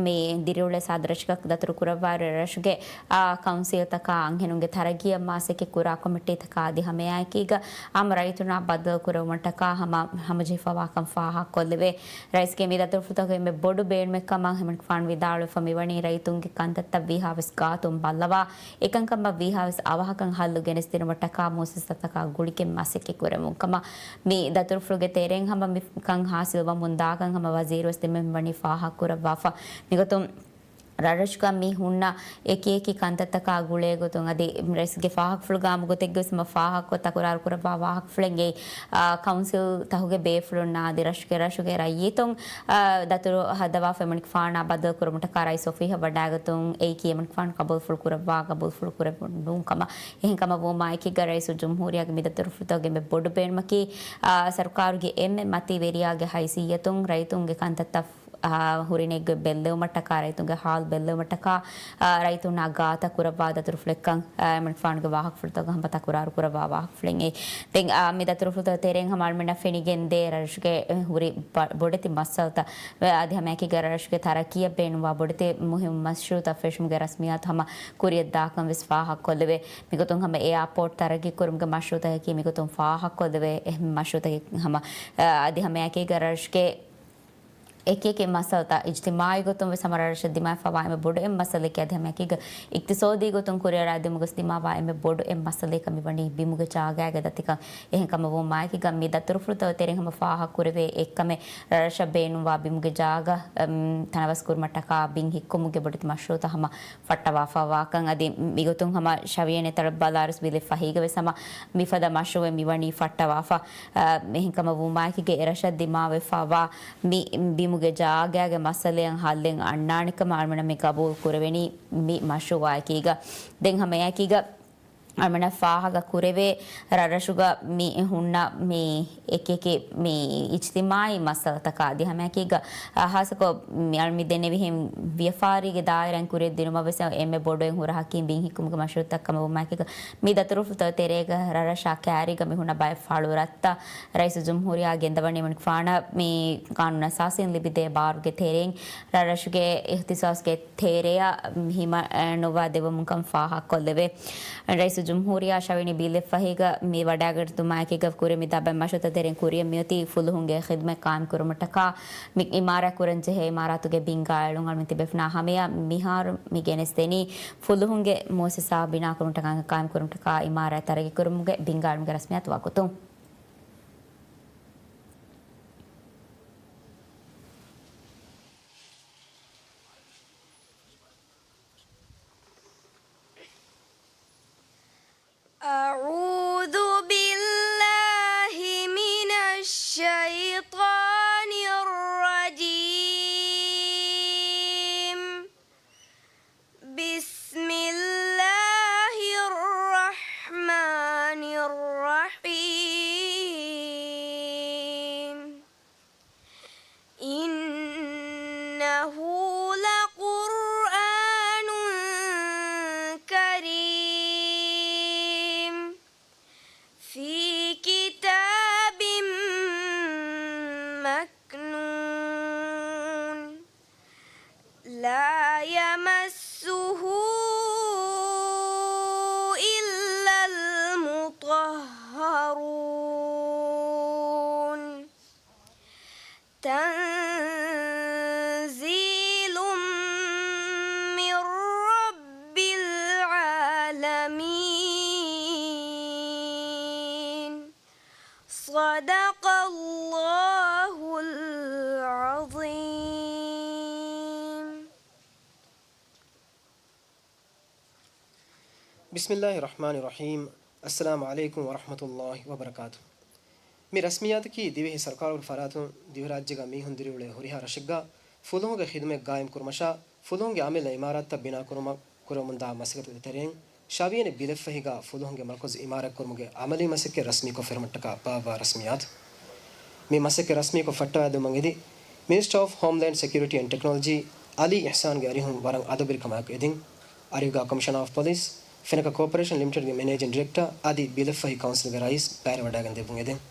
މި ދިރިއުޅޭ ސާދަ ރަށަކަށް ދަތުރު ކުރައްވާއިރު ރަށުގެ، އާ، ކައުންސިލްތަކާ އަންހެނުންގެ ތަރައްގީއަށް މަސައްކަތް ކުރާ ކޮމިޓީތަކާ އަދި ހަމައެއާއެކީގަ އާއްމު ރައްޔިތުންނާ ބައްދަލު ކުރެވުމަށްޓަކާ ހަމަ ހަމަޖެހިފަ ވާކަން ފާހަގަކޮށްލެވޭ. ރައީސްގެ މި ދަތުރުފުޅުތަކުގެ އެންމެ ބޮޑު ބޭނުމެއް ކަމަށް ހެމަނިކުފާނު ވިދާޅުވެފަ މިވަނީ ރައްޔިތުންގެ ކަންތައްތައް ވީހާވެސް ގާތުން ބައްލަވާ، އެކަންކަމަށް ވީހާވެސް އަވަހަކަށް ހައްލު ގެނެސްދިނުމަށްޓަކާ މުއައްސަސާތަކާ ގުޅިގެން މަސައްކަތް ކުރެވުން ކަމަށް މި ދަތުރުފުޅުގެ ތެރެއިން ހަމަ މިކަން ހާސިލްވަމުން ދާކަން ހަމަ ވަޒީރުވެސް ދެމެން ވަނީ ފާހަގަކުރައްވާފަ. މިގޮތުން ރަށްރަށުގަ މި ހުންނަ އެކިއެކި ކަންތައްތަކާ ގުޅޭގޮތުން އަދި ރައީސްގެ ފާހަގަފުޅުގަ އާއްމު ގޮތެއްގަވެސް ހަމަ ފާހަގަކޮށް ތަކުރާރު ކުރައްވާ ވާހަކަފުޅެއްގައި، އާ، ކައުންސިލް ތަކުގެ ބޭފުޅުންނާ އަދި ރަށުގެ، ރަށުގެ ރައްޔިތުން، އާ، ދަތުރު ހަދަވާފަ އެމަނިކުފާނާ ބައްދަލުކުރުމަށްޓަކާ ރައީސް އޮފީހަށް ވަޑާގަތުން އެއީކީ އެމަނިކުފާނު ޤަބޫލުފުޅު ކުރައްވާ ޤަބޫލުފުޅު ކުރެއްވުން ނޫން ކަމަށް. އެހެން ކަމަށް ވުމާއެކީގަ ރައީސުލްޖުމްހޫރިއްޔާގެ މި ދަތުރުފުޅުތަކުގެ އެންމެ ބޮޑު ބޭނުމަކީ، އާ، ސަރުކާރުގެ އެންމެ މަތީ ވެރިޔާގެ ހައިސިއްޔަތުން ރައްޔިތުންގެ ކަންތައްތައް އާ، ހުރި ނެތްގޮތް ބެއްލެވުމަށްޓަކާ، ރައްޔިތުންގެ ހާލު ބެއްލެވުމަށްޓަކާ، އާ، ރައްޔިތުންނާ ގާތަށް ކުރައްވާ ދަތުރުފުޅެއްކަން، އާ، އެމަނިކުފާނުގެ ވާހަކަފުޅުތަކުގަ ހަމަ ތަކުރާރު ކުރައްވާ ވާހަކަފުޅެއް އެއީ. ދެން، އާ، މި ދަތުރުފުޅުތަކުގެ ތެރެއިން ހަމަ އަޅުމެންނަށް ފެނިގެންދޭ ރަށުގެ ހުރި ބަ-، ބޮޑެތި މައްސަލަތައް، އަދި ހަމައެކީގަ ރަށުގެ ތަރައްޤީއަށް ބޭނުންވާ ބޮޑެތި މުހިއްމު މަޝްރޫއުތައް ފެށުމުގެ ރަސްމިއްޔާތު ހަމަ ކުރިއަށް ދާކަން ވެސް ފާހަގަކޮށްލެވޭ. މިގޮތުން ހަމަ އެއާޕޯޓް ތަރައްޤީ ކުރުމުގެ މަޝްރޫއުތަކަކީ މިގޮތުން ފާހަގަކޮށްލެވޭ އެހެން މަޝްރޫއުތަކެއް ހަމަ، އާ، އަދި ހަމައެކީގަ ރަށުގެ އެކިއެކި މައްސަލަތައް އިޖްތިމާޢީ ގޮތުން ވެސް ހަމަ ރަށްރަށަށް ދިމާވެފަވާ އެންމެ ބޮޑު އެއް މައްސަލައެކޭ. އަދި ހަމައެކީގަ އިޤްތިޞާދީ ގޮތުން ކުރިއަރާ ދިއުމުގަސް ދިމާވާ އެންމެ ބޮޑު އެއް މައްސަލައެއް ކަމަށް ވަނީ ބިމުގެ ޖާގައިގެ ދަތިކަން. އެހެން ކަމަށް ވުމާއެކީގަ މި ދަތުރުފުޅުތަކުގެ ތެރެއިން ހަމަ ފާހަގަ ކުރެވޭ އެއްކަމެއް ރަށްރަށަށް ބޭނުންވާ ބިމުގެ ޖާގަ، އަމް، ތަނަވަސް ކުރުމަށްޓަކާ ބިން ހިއްކުމުގެ ބޮޑެތި މަޝްރޫއުތައް ހަމަ ފައްޓަވާފަވާކަން. އަދި މިގޮތުން ހަމަ ޝަވިޔަނި ތަޅަބަލާރިސް ބިލެއް ފަހީގަވެސް ހަމަ މިފަދަ މަޝްރޫއެއް މިވަނީ ފައްޓަވާފަ. އަ، އެހެންކަމަށް ވުމާއެކީގަ އެރަށަށް ދިމާވެފަވާ މި ބިމުގެ ޖާގައިގެ މައްސަލައަށް ހައްލެއް އަންނާނެ ކަމަށް އަޅުމެންނަށް މި ގަބޫލު ކުރެވެނީ މި މަޝްރޫއާއެކީގަ. ދެން ހަމައެކީގަ އަޅުމެންނަށް ފާހަގަ ކުރެވޭ ރަށްރަށުގަ މި ހުންނަ މި އެކިއެކި މި އިޖްތިމާޢީ މައްސަލަތަކާ އަދި ހަމައެކީގަ، އަ، ހާއްސަކޮށް މި އަޅު މި ދެންނެވިހެން ވިޔަފާރީގެ ދާއިރާއިން ކުރިއަށް ދިނުމަށް ވެސް އެންމެ ބޮޑު އެއް ހުރަހަކީ ބިން ހިއްކުމުގެ މަޝްރޫއުތައް ކަމަށް ވުމާއެކީގަ، މި ދަތުރުފުޅުތަކުގެ ތެރޭގަ ރަށްރަށާ ކައިރީގަ މި ހުންނަ ބައެއް ފަޅުރަށްތައް ރައީސުލްޖުމްހޫރިއްޔާ ގެންދަވަނީ އެމަނިކުފާނަށް މި ޤާނޫނު އަސާސީން ލިބިދޭ ބާރުގެ ތެރެއިން ރަށްރަށުގެ އިޚްތިޞާޞްގެ ތެރެއަށް ހިމަނުއްވާ ދެއްވަމުން ކަމަށް ފާހަގަކޮށްލެވޭ. ރައީސުލްޖުމްހޫރިއްޔާ ޝަވިޔަނި ބިލެއް ފަހީގަ މި ވަޑައިގަތުމާއެކީގަ ކުރި މި ދަބައި މަޝްރޫއުތައް ތެރެއިން ކުރިއަށް މިއޮތީ ފުލުހުންގެ ޚިދުމަތް ޤާއިމް ކުރުމަށްޓަކާ މި އިމާރާތް ކުރަން ޖެހޭ އިމާރާތުގެ ބިންގާ އެޅުން އަޅުމެން ތިބޭފުޅުންނާ ހަމަޔަށް މިހާރު މި ގެނެސްދެނީ ފުލުހުންގެ މުއައްސަސާ ބިނާ ކުރުމަށްޓަކާ ޤާއިމް ކުރުމަށްޓަކާ އިމާރާތް ތަރައްޤީ ކުރުމުގެ ބިންގާ އެޅުމުގެ ރަސްމިއްޔާތު ވަގުތު. أعوذ بالله من الشيطان الرجيم. بسم الله الرحمن الرحيم. إنه لقرآن كريم في كتاب مكنون لا يمسه إلا المطهرون تنزيل من رب العالمين. صدق الله العظيم. بسم الله الرحمن الرحيم. السلام عليكم ورحمة الله وبركاته. މި ރަސްމިއްޔާތަކީ ދިވެހި ސަރުކާރުގެ ފަރާތުން ދިވެހިރާއްޖޭގަ މީހުން ދިރިއުޅޭ ހުރިހާ ރަށެއްގަ ފުލުހުންގެ ޚިދުމަތް ގާއިމް ކުރުމަށާ، ފުލުހުންގެ އަމިއްލަ އިމާރާތްތައް ބިނާ ކުރުމަށް ކުރަމުންދާ މަސައްކަތުގެ ތެރެއިން، ޝަވިޔަނި ބިލެއްފަހީގަ ފުލުހުންގެ މަރުކަޒު އިމާރާތްކުރުމުގެ އަމަލީ މަސައްކަތް ރަސްމީކޮށް ފެށުމަށްޓަކާ ބާއްވާ ރަސްމިއްޔާތު. މި މަސައްކަތް ރަސްމީކޮށް ފައްޓަވައިދެއްވުމަށް އެދި، މިނިސްޓަރ އޮފް ހޯމްލޭންޑް ސެކިއުރިޓީ އެންޑް ޓެކްނޮލޮޖީ އަލީ އިޙްސާންގެ އަރިހުން ވަރަށް އަދަބުވެރިކަމާއެކު އެދިން، އަރިހުގަ ކޮމިޝަނަރ އޮފް ޕޮލިސް، ފެނަކަ ކޯޕަރޭޝަން ލިމިޓެޑްގެ މެނޭޖިން ޑިރެކްޓަރ އަދި ބިލެއްފަހި ކައުންސިލްގެ ރައީސް ބައިވެރިވަޑައިގެން ދެއްވުން އެދެން.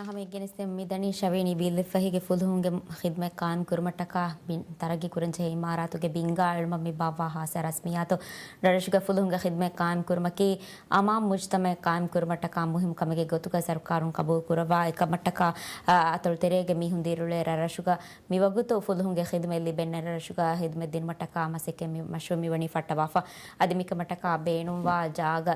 ހަމަ ގެނެސްދެން މިދަނީ ޝަވީނީ ބިލެއްފަހީގެ ފުލުހުންގެ ޚިދުމަތް ޤާއިމް ކުރުމަށްޓަކާ ތަރައްގީ ކުރަންޖެހޭ އިމާރާތުގެ ބިންގާ އެޅުމަށް މި ބާއްވާ ހާއްސަ ރަސްމިއްޔާތު. ރަށުގެ ފުލުހުންގެ ޚިދުމަތް ޤާއިމް ކުރުމަކީ އަމާން މުޖްތަމަޢެއް ޤާއިމް ކުރުމަށްޓަކާ މުހިއްމު ކަމެއްގެ ގޮތުގަ ސަރުކާރުން ޤަބޫލު ކުރައްވާ އެކަމަށްޓަކާ، އަތޮޅު ތެރޭގެ މީހުން ދިރިއުޅޭ ރަށްރަށުގަ މިވަގުތު ފުލުހުންގެ ޚިދުމަތް ލިބެން ރަށްރަށުގަ ޚިދުމަތް ދިނުމަށްޓަކާ މަސައްކަތް މި މަޝްރޫޢު މިވަނީ ފައްޓަވާފަ. އަދި މިކަމަށްޓަކާ ބޭނުންވާ ޖާގަ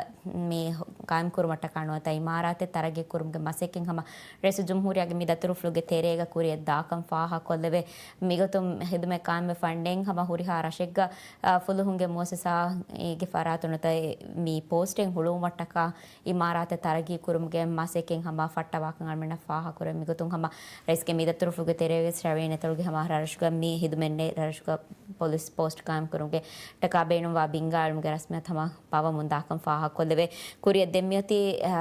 މި ޤާއިމް ކުރުމަށްޓަކާ ނުވަތަ އިމާރާތެއް ތަރައްގީ ކުރުމުގެ މަސައްކަތް ހަމަ ރައީސުލްޖުމްހޫރިއްޔާގެ މި ދަތުރުފުޅުގެ ތެރޭގަ ކުރިއަށް ދާކަން ފާހަގަކޮށްލެވޭ. މިގޮތުން ޚިދުމަތް ޤާއިމްވެފަ އަންނައިރު ހަމަ ހުރިހާ ރަށެއްގަ، އާ، ފުލުހުންގެ މުއައްސަސާއެއްގެ ފަރާތުން ނުވަތަ މި ޕޯސްޓެއް ހުޅުވުމަށްޓަކާ އިމާރާތެއް ތަރައްގީ ކުރުމުގެ މަސައްކަތް ހަމަ ފައްޓަވާކަން އަޅުމެންނަށް ފާހަގަކުރޭ. މިގޮތުން ހަމަ ރައީސްގެ މި ދަތުރުފުޅުގެ ތެރޭގަ ވެސް ޝަވީނީ އަތޮޅުގެ ހަމަ ރަށުގަ މި ޚިދުމަތް ނެތް ރަށުގަ ޕޮލިސް ޕޯސްޓް ޤާއިމް ކުރުމުގެ ޓަކާ ބޭނުންވާ ބިންގާ އެޅުމުގެ ރަސްމިއްޔާތު ހަމަ ބާއްވަމުން ދާކަން ފާހަގަކޮށްލެވޭ. ކުރިއަށް ދެން މިއޮތީ، އާ،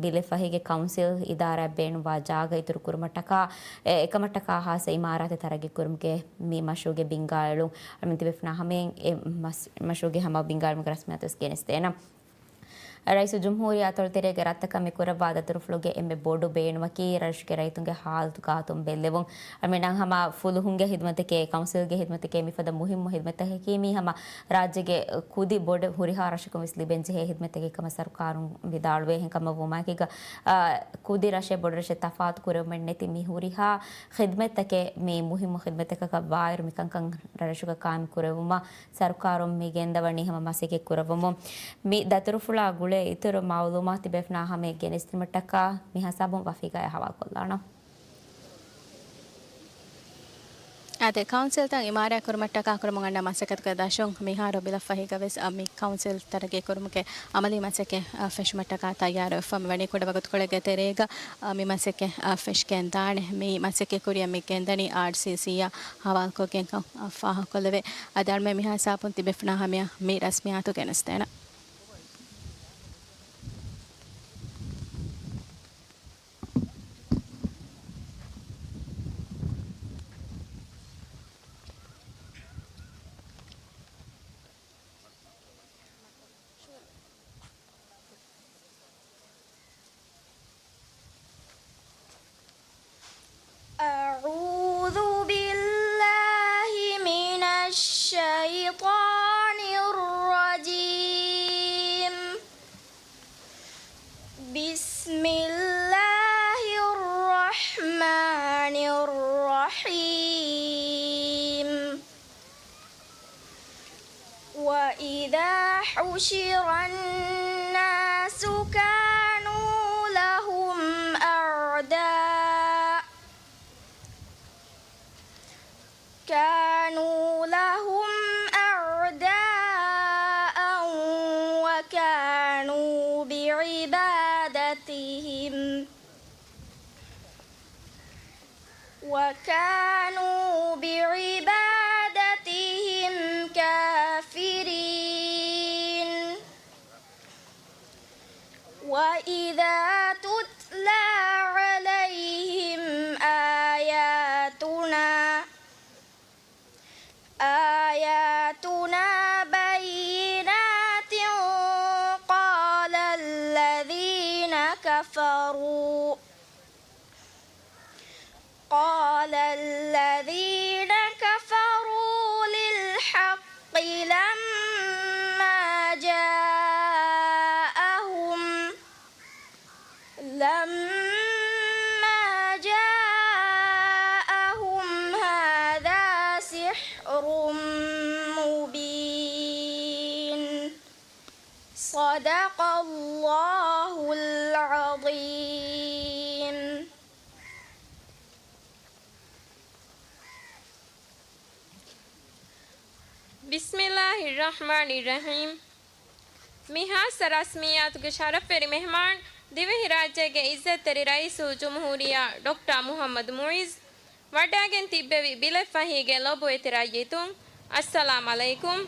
ބިލެއްފަހީގެ ކައުންސިލް އިދާރާއަށް ބޭނުންވާ ޖާގަ އިތުރު ކުރުމަށްޓަކާ، އެ، އެކަމަށްޓަކާ ހާއްސަ އިމާރާތެއް ތަރައްގީ ކުރުމުގެ މި މަޝްރޫޢުގެ ބިންގާ އެޅުން. އަޅުމެން ތިބޭފުޅުންނާ ހަމައިން އެ މަސް-، މަޝްރޫޢުގެ ހަމަ ބިންގާ އެޅުމުގެ ރަސްމިއްޔާތު ވެސް ގެނެސްދޭނަން. ރައީސުލްޖުމްހޫރިއްޔާ އަތޮޅު ތެރޭގަ ރައްތަކަށް މި ކުރައްވާ ދަތުރުފުޅުގެ އެންމެ ބޮޑު ބޭނުމަކީ ރަށުގެ ރައްޔިތުންގެ ހާލު ގާތުން ބެއްލެވުން. އަޅުމެންނަށް ހަމަ ފުލުހުންގެ ޚިދުމަތެކޭ، ކައުންސިލްގެ ޚިދުމަތެކޭ، މިފަދަ މުހިއްމު ޚިދުމަތްތަކަކީ މީ ހަމަ ރާއްޖޭގެ ކުދި ބޮޑު ހުރިހާ ރަށަކުން ވެސް ލިބެންޖެހޭ ޚިދުމަތްތަކެއް ކަމަށް ސަރުކާރުން ވިދާޅުވޭ. އެހެންކަމަށް ވުމާއެކީގަ، އާ، ކުދި ރަށެއް ބޮޑު ރަށެއް ތަފާތު ކުރެވުމެއް ނެތި މި ހުރިހާ ޚިދުމަތްތަކެއް މި މުހިއްމު ޚިދުމަތްތަކަކަށް ވާއިރު މިކަންކަން ރަށްރަށުގަ ޤާއިމް ކުރެވުމަށް ސަރުކާރުން މި ގެންދަވަނީ ހަމަ މަސައްކަތް ކުރައްވަމުން. މި ދަތުރުފުޅާ ގުޅޭ އިތުރު މައުލޫމާތު ތިބޭފުޅުންނާ ހަމައަށް ގެނެސްދިނުމަށްޓަކާ މި ހިސާބުން ވަފީގައި ހަވާލުކޮށްލާނަން. އާދެ، ކައުންސިލްތައް އިމާރާތް ކުރުމަށްޓަކާ ކުރަމުން އަންނަ މަސައްކަތުގެ ދަށުން މިހާރު ބިލަށްފަހީގަ ވެސް، އަ، މި ކައުންސިލް ތަރައްގީ ކުރުމުގެ އަމަލީ މަސައްކަތް، އަ، ފެށުމަށްޓަކާ ތައްޔާރުވެފަ މިވަނީ. ކުޑަވަގުތުކޮޅެއްގެ ތެރޭގަ، އަ، މި މަސައްކަތް، އަ، ފެށިގެންދާނެ. މި މަސައްކަތް ކުރިއަށް މި ގެންދަނީ އާރްސީސީއަށް ހަވާލުކޮށްގެންކަން، އަ، ފާހަގަކޮށްލެވޭ. އަދި އަޅުމެން މިހާ ހިސާބުން ތިބޭފުޅުންނާ ހަމައަށް މި ރަސްމިއްޔާތު ގެނެސްދޭނަން. أعوذ بالله من الشيطان الرجيم. بسم الله الرحمن الرحيم. وإذا حشر الناس كانوا لهم أعداء، كانوا لهم أعداء وكانوا بعبادتهم وكانوا بعبادتهم كافرين. وإذا تتلى عليهم آياتنا، آياتنا بينات قال الذين كفروا قال الذين كفروا للحق لما جاءهم، لما جاءهم هذا سحر مبين. صدق الله العظيم. بسم الله الرحمن الرحيم. މި ހާއްސަ ރަސްމިއްޔާތުގެ ޝަރަފްވެރި މެހްމާން، ދިވެހިރާއްޖޭގެ އިއްޒަތްތެރި ރައީސުލްޖުމްހޫރިއްޔާ ޑޮކްޓަރ މުޙައްމަދު މުޢިއްޒު، ވަޑައިގެން ތިއްބެވި ބިލެއްފަހީގެ ލޮބުވެތި ރައްޔިތުން، އައްސަލާމް ޢަލައިކުމް.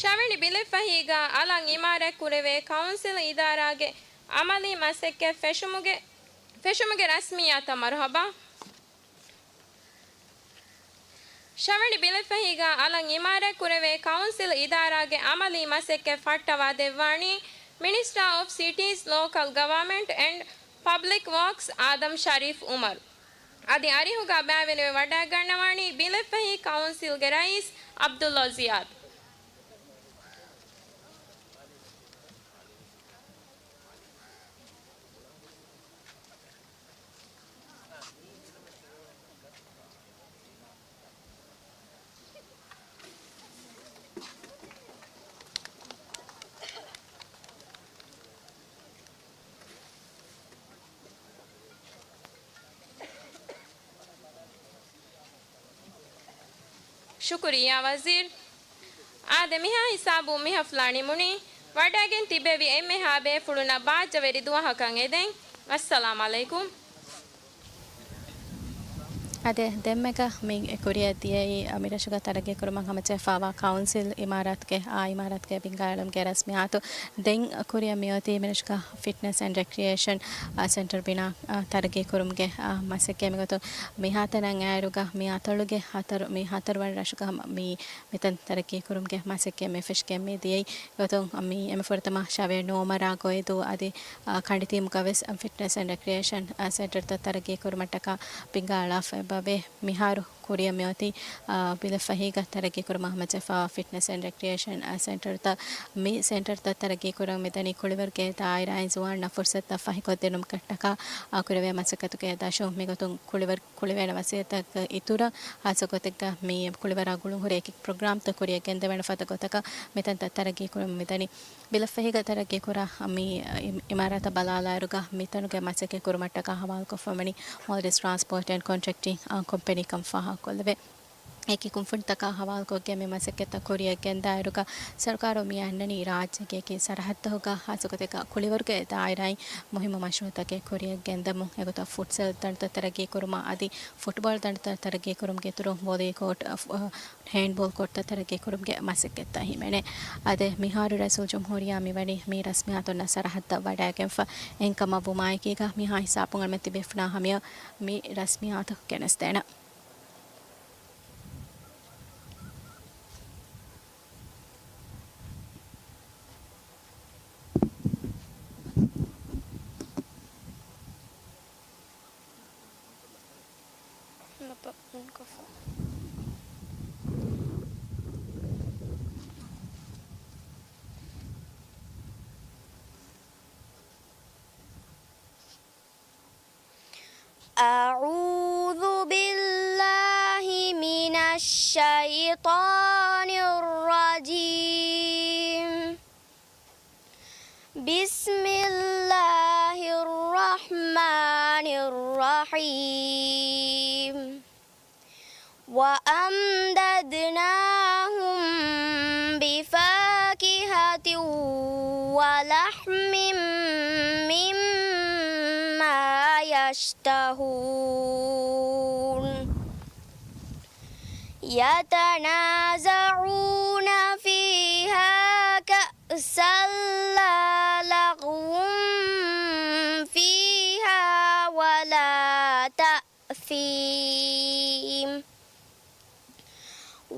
ޝަވިނި ބިލެއްފަހީގަ އަލަށް އިމާރާތް ކުރެވޭ ކައުންސިލް އިދާރާގެ އަމަލީ މަސައްކަތް ފެށުމުގެ، ފެށުމުގެ ރަސްމިއްޔާތަށް މަރުޙަބާ. ޝަވިނި ބިލެއްފަހީގަ އަލަށް އިމާރާތް ކުރެވޭ ކައުންސިލް އިދާރާގެ އަމަލީ މަސައްކަތް ފައްޓަވާ ދެއްވާނީ މިނިސްޓާ އޮފް ސިޓީސް، ލޯކަލް ގަވާމެންޓް އެންޑް ޕަބްލިކް ވޯކްސް އާދަމް ޝަރީފް އުމަރު. އަދި އަރިހުގަ ބައިވެނިވެ ވަޑައިގަންނަވާނީ ބިލެއްފަހި ކައުންސިލްގެ ރައީސް ޢަބްދުﷲ ޒިޔާދު. ޝުކުރިއްޔާ ވަޒީރު. އާދެ، މިހާ ހިސާބު މި ހަފްލާ ނިމުނީ. ވަޑައިގެން ތިބެވި އެންމެހާ ބޭފުޅުންނަށް ބާއްޖަވެރި ދުވަހަކަށް އެދެން. އައްސަލާމް ޢަލައިކުމް. އާދެ، ދެންމެގަ މި ކުރިއަށް ދިޔައީ، އަ، މިރަށުގަ ތަރައްގީ ކުރުމަށް ހަމަޖެހިފައިވާ ކައުންސިލް އިމާރާތުގެ، އާ، އިމާރާތުގެ ބިންގާ އެޅުމުގެ ރަސްމިއްޔާތު. ދެން ކުރިއަށް މިއޮތީ މިރަށުގަ ފިޓްނަސް އެންޑް ރެކްރިއޭޝަން، އާ، ސެންޓަރ ބިނާ، އާ، ތަރައްގީ ކުރުމުގެ، އާ، މަސައްކަތް. މިގޮތުން މިހާތަނަށް އައިއިރުގަ މި އަތޮޅުގެ ހަތަރު، މި ހަތަރު ވަނަ ރަށުގަ ހަމަ މި މިތަން ތަރައްގީ ކުރުމުގެ މަސައްކަތް މި ފެށިގެން މި ދިޔައީ. ގޮތުން މި އެންމެ ފުރަތަމަ ޝަވޭ ނޯމަރާ ގޮއިދޫ އަދި، އާ، ކަނޑިތީމުގަ ވެސް ފިޓްނަސް އެންޑް ރެކްރިއޭޝަން، އާ، ސެންޓަރތައް ތަރައްގީ ކުރުމަށްޓަކާ ބިންގާ އަޅާފަ އެބަވޭ. މިހާރު ކުރިއަށް މިއޮތީ، އާ، ބިލެއްފަހީގަ ތަރައްގީ ކުރުމަށް ހަމަޖެހިފައިވާ ފިޓްނަސް އެންޑް ރެކްރިއޭޝަން، އާ، ސެންޓަރތައް. މި ސެންޓަރތައް ތަރައްގީ ކުރަން މިދަނީ ކުޅިވަރުގެ ދާއިރާއިން ޒުވާންނަށް ފުރުސަތުތައް ފަހިކޮށްދިނުމަށްޓަކާ، އާ، ކުރެވޭ މަސައްކަތުގެ ދަށުން. މިގޮތުން ކުޅިވަރު ކުޅިވޭނެ ވަސީލަތަކަށް އިތުރަށް، ހާއްސަ ގޮތެއްގަ މި ކުޅިވަރާ ގުޅުން ހުރި އެކި ޕްރޮގްރާމްތައް ކުރިއަށް ގެންދެވޭނެ ފަދަ ގޮތަކަށް މިތަންތައް ތަރައްގީ ކުރަމުން މިދަނީ. ބިލެއްފަހީގަ ތަރައްގީ ކުރާ މި އި-، އިމާރާތަށް ބަލާލާއިރުގަ މިތަނުގެ މަސައްކަތް ކުރުމަށްޓަކާ ހަވާލުކޮށްފަ ވަނީ މޯލްޑިވްސް ޓްރާންސްޕޯޓް އެންޑް ކޮންޓްރެކްޓިން، އާ، ކޮމްޕެނީ ކަމަށް ފާހަގަކޮށްލެވޭ. އެކި ކުންފުނިތަކާ ހަވާލުކޮށްގެން މި މަސައްކަތްތައް ކުރިއަށް ގެންދާއިރުގަ، ސަރުކާރު މި އަންނަނީ ރާއްޖޭގެ އެކި ސަރަހައްދުގަ ހާއްސަގޮތެއްގަ ކުޅިވަރުގެ ދާއިރާއިން މުހިއްމު މަޝްރޫއުތަކެއް ކުރިއަށް ގެންދަމުން. އެގޮތަށް ފުޓްސަލް ދަނޑުތައް ތަރައްގީ ކުރުމަށް އަދި ފުޓްބޯޅަ ދަނޑުތައް ތަރައްގީ ކުރުމުގެ އިތުރުން ވޮލީ ކޯޓް، އަ، ފު-، އަ، ހޭންޑްބޯޅަ ކޯޓްތައް ތަރައްގީ ކުރުމުގެ މަސައްކަތްތައް ހިމެނޭ. އާދެ، މިހާރު ރައީސުލްޖުމްހޫރިއްޔާ މިވަނީ މި ރަސްމިއްޔާތުންނަށް ސަރަހައްދަށް ވަޑައިގެންފަ. އެހެންކަމަށް ވުމާއެކީގަ މިހާ ހިސާބުން އަޅުމެން ތިބޭފުޅާ ހަމަޔަށް މި ރަސްމިއްޔާތު ގެނެސްދޭނަން. أعوذ بالله من الشيطان الرجيم. بسم الله الرحمن الرحيم. وأمددناهم بفاكهة ولحم مما يشتهون. يتنازعون فيها كأسا لا لغو فيها ولا تأثيم.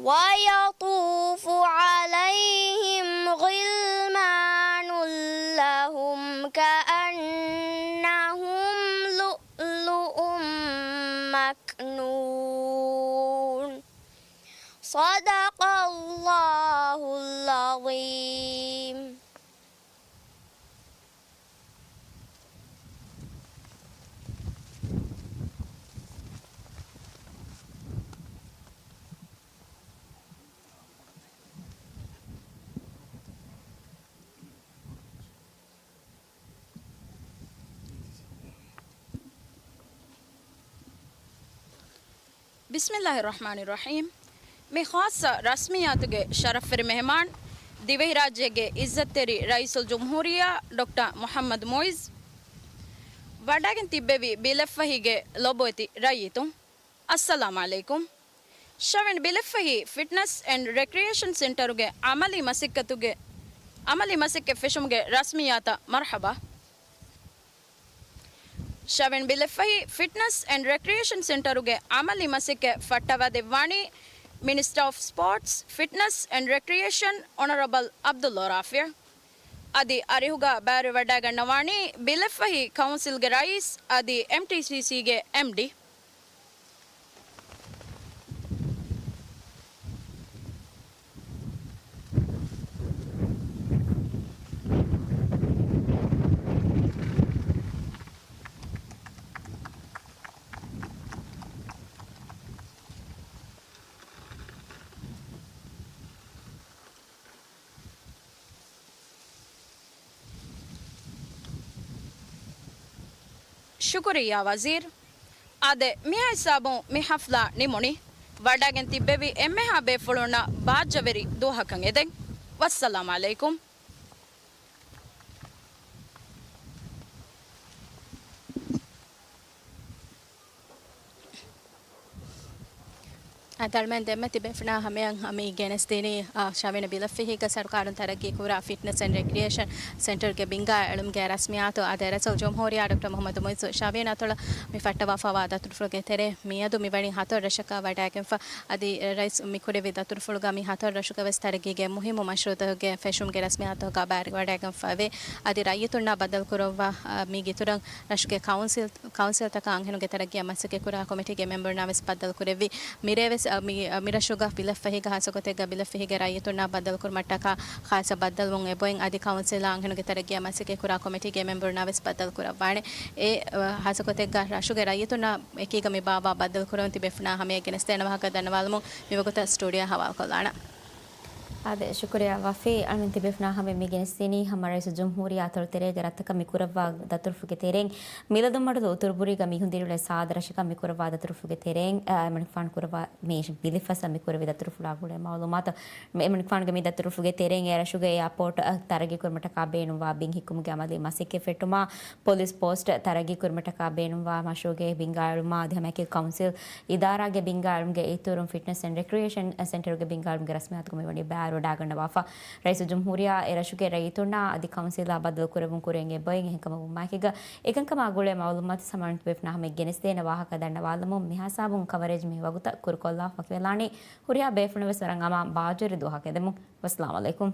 ويطوف عليهم غلمان لهم كأنهم لؤلؤ مكنون. صدق الله العظيم. ބިސްމިއްލާހިއްރަޙްމާނިއްރަޙީމް. މި ޚާއްޞަ ރަސްމިއްޔާތުގެ ޝަރަފްވެރި މެހެމާން، ދިވެހިރާއްޖޭގެ އިއްޒަތްތެރި ރައީސުލްޖުމްހޫރިއްޔާ ޑޮކްޓަރ މުޙައްމަދު މުޢިއްޒު، ވަޑައިގެން ތިއްބެވި ބިލެއްފަހީގެ ލޮބުވެތި ރައްޔިތުން، އައްސަލާމް ޢަލައިކުމް. ޝަވެން ބިލެއްފަހި ފިޓްނަސް އެންޑް ރެކްރިއޭޝަން ސެންޓަރުގެ ޢަމަލީ މަސައްކަތުގެ، ޢަމަލީ މަސައްކަތް ފެށުމުގެ ރަސްމިއްޔާތަށް މަރުޙަބާ. ޝަވެން ބިލެއްފަހި ފިޓްނަސް އެންޑް ރެކްރިއޭޝަން ސެންޓަރުގެ ޢަމަލީ މަސައްކަތް ފައްޓަވާދެއްވާނީ މިނިސްޓަރ އޮފް ސްޕޯޓްސް، ފިޓްނަސް އެންޑް ރެކްރިއޭޝަން އޮނަރަބަލް ޢަބްދުﷲ ރާފިޢު. އަދި އަރިހުގަ ބައިވެރިވަޑައިގަންނަވާނީ ބިލެއްފަހި ކައުންސިލްގެ ރައީސް އަދި އެމްޓީސީސީގެ އެމްޑީ. ޝުކުރިއްޔާ ވަޒީރު. އާދެ، މިހާ ހިސާބުން މި ހަފްލާ ނިމުނީ. ވަޑައިގެން ތިއްބެވި އެންމެހާ ބޭފުޅުންނަށް ބާއްޖަވެރި ދުވަހަކަށް އެދެން. ވައްސަލާމް އަލައިކުމް. އަދި އަޅުމެން ދެންމެ ތިބޭފުޅުންނާ ހަމަޔަށް މި ގެނެސްދިނީ، އާ، ޝާވީން ބިލެއްފަހީގަ ސަރުކާރުން ތަރައްގީ ކުރާ ފިޓްނަސް އެންޑް ރެކްރިއޭޝަން ސެންޓަރުގެ ބިންގާ އެޅުމުގެ ރަސްމިއްޔާތު އާދެ، ރައީސުލްޖުމްހޫރިއްޔާ ޑޮކްޓަރ މުހައްމަދު މުއިއްޒު ޝާވީން އަތޮޅަށް މި ފައްޓަވާފައިވާ ދަތުރުފުޅުގެ ތެރޭ މިއަދު މިވަނީ ހަތަރު ރަށަކަށް ވަޑައިގެންފަ. އަދި ރައީސް މި ކުރެއްވި ދަތުރުފުޅުގަ މި ހަތަރު ރަށުގަ ވެސް ތަރައްގީގެ މުހިއްމު މަޝްރޫއުތަކުގެ ފެށުމުގެ ރަސްމިއްޔާތުތަކަށް ބައިވެރިވަޑައިގެންފައިވޭ. އަދި ރައްޔިތުންނާ ބައްދަލުކުރައްވާ، އާ، މި ގިތުރަށް ރަށުގެ ކައުންސިލް، ކައުންސިލްތަކާ އަންހެނުންގެ ތަރައްގީއަށް މަސައްކަތްކުރާ ކޮމިޓީގެ މެމްބަރުންނާ ވެސް ބައްދަލުކުރެއްވި. މިރޭ ވެސް، އަ، މި، އަ، މިރަށުގަ ބިލެއްފަހީގަ ހާއްސަގޮތެއްގަ ބިލެއްފަހީގެ ރައްޔިތުންނާ ބައްދަލުކުރުމަށްޓަކާ ޚާއްސަ ބައްދަލުވުން އެބައޮތް. އަދި ކައުންސިލާ އަންހެނުންގެ ތަރައްގީއަށް މަސައްކަތްކުރާ ކޮމިޓީގެ މެމްބަރުންނާ ވެސް ބައްދަލުކުރައްވާނެ. އެ، އަ، ހާއްސަގޮތެއްގަ ރަށުގެ ރައްޔިތުންނާ އެކީގަ މި ބާއްވާ ބައްދަލުކުރަމުން ތިބޭފުޅުންނާ ހަމަޔަށް ގެނެސްދޭނެ ވާހަކަ ދަންނަވާލަމުން މިވަގުތަށް ސްޓޫޑިއޯއަށް ހަވާލުކޮށްލާނަން. އާދެ، ޝުކުރިއްޔާ ވަފީ. އަޅުމެން ތިބޭފުޅުންނާ ހަމަޔަށް މި ގެނެސްދިނީ ހަމަ ރައީސުލްޖުމްހޫރިއްޔާ އަތޮޅު ތެރޭގެ ރަށްތަކަށް މި ކުރައްވާ ދަތުރުފުޅުގެ ތެރެއިން މިލަދުންމަޑުލު އުތުރުބުރީގަ މީހުން ދިރިއުޅޭ ސާދަ ރަށަކަށް މި ކުރައްވާ ދަތުރުފުޅުގެ ތެރެއިން، އަ، އެމަނިކުފާނު ކުރައްވާ މި ބިލެއްފަހަށް މި ކުރެއްވި ދަތުރުފުޅާ ގުޅޭ މައުލޫމާތު. މި އެމަނިކުފާނުގެ މި ދަތުރުފުޅުގެ ތެރެއިން އެ ރަށުގެ އެއާޕޯޓް އަށް ތަރައްގީ ކުރުމަށްޓަކާ ބޭނުންވާ ބިން ހިއްކުމުގެ އަމަލީ މަސައްކަތް ފެއްޓުމާ، ޕޮލިސް ޕޯސްޓް ތަރައްގީ ކުރުމަށްޓަކާ ބޭނުންވާ މަޝްރޫއުގެ ބިންގާ އެޅުމާ އަދި ހަމައެކީ ކައުންސިލް އިދާރާގެ ބިންގާ އެޅުމުގެ އިތުރުން ފިޓްނަސް އެންޑް ރެކްރިއޭޝަން ސެންޓަރުގެ ބިންގާ އެޅުމުގެ ރަސްމިއްޔާތުގަ މިވަނީ ބައިވެރިވަޑައިގަންނަވާފަ. ރައީސުލްޖުމްހޫރިއްޔާ އެ ރަށުގެ ރައްޔިތުންނާ އަދި ކައުންސިލާ ބައްދަލުކުރެއްވުން ކުރިއަށް އެބައޮތް. އެހެންކަމުން ވުމާއެކީގަ އެކަންކަމާ ގުޅޭ މައުލޫމާތު ހަމަ ތިބޭފުޅުންނާ ހަމަޔަށް ގެނެސްދޭނެ ވާހަކަ ދަންނަވާލަމުން މިހާ ހިސާބުން ކަވަރޭޖް މި ވަގުތަށް ކުރުކޮށްލާފަ ވަކިވެލާނީ. ހުރިހާ ބޭފުޅުން ވެސް ވަރަށް އަމާން ބާއްޖަވެރި ދުވަހަކަށް އެދެމުން. ވައްސަލާމް އަލައިކުމް.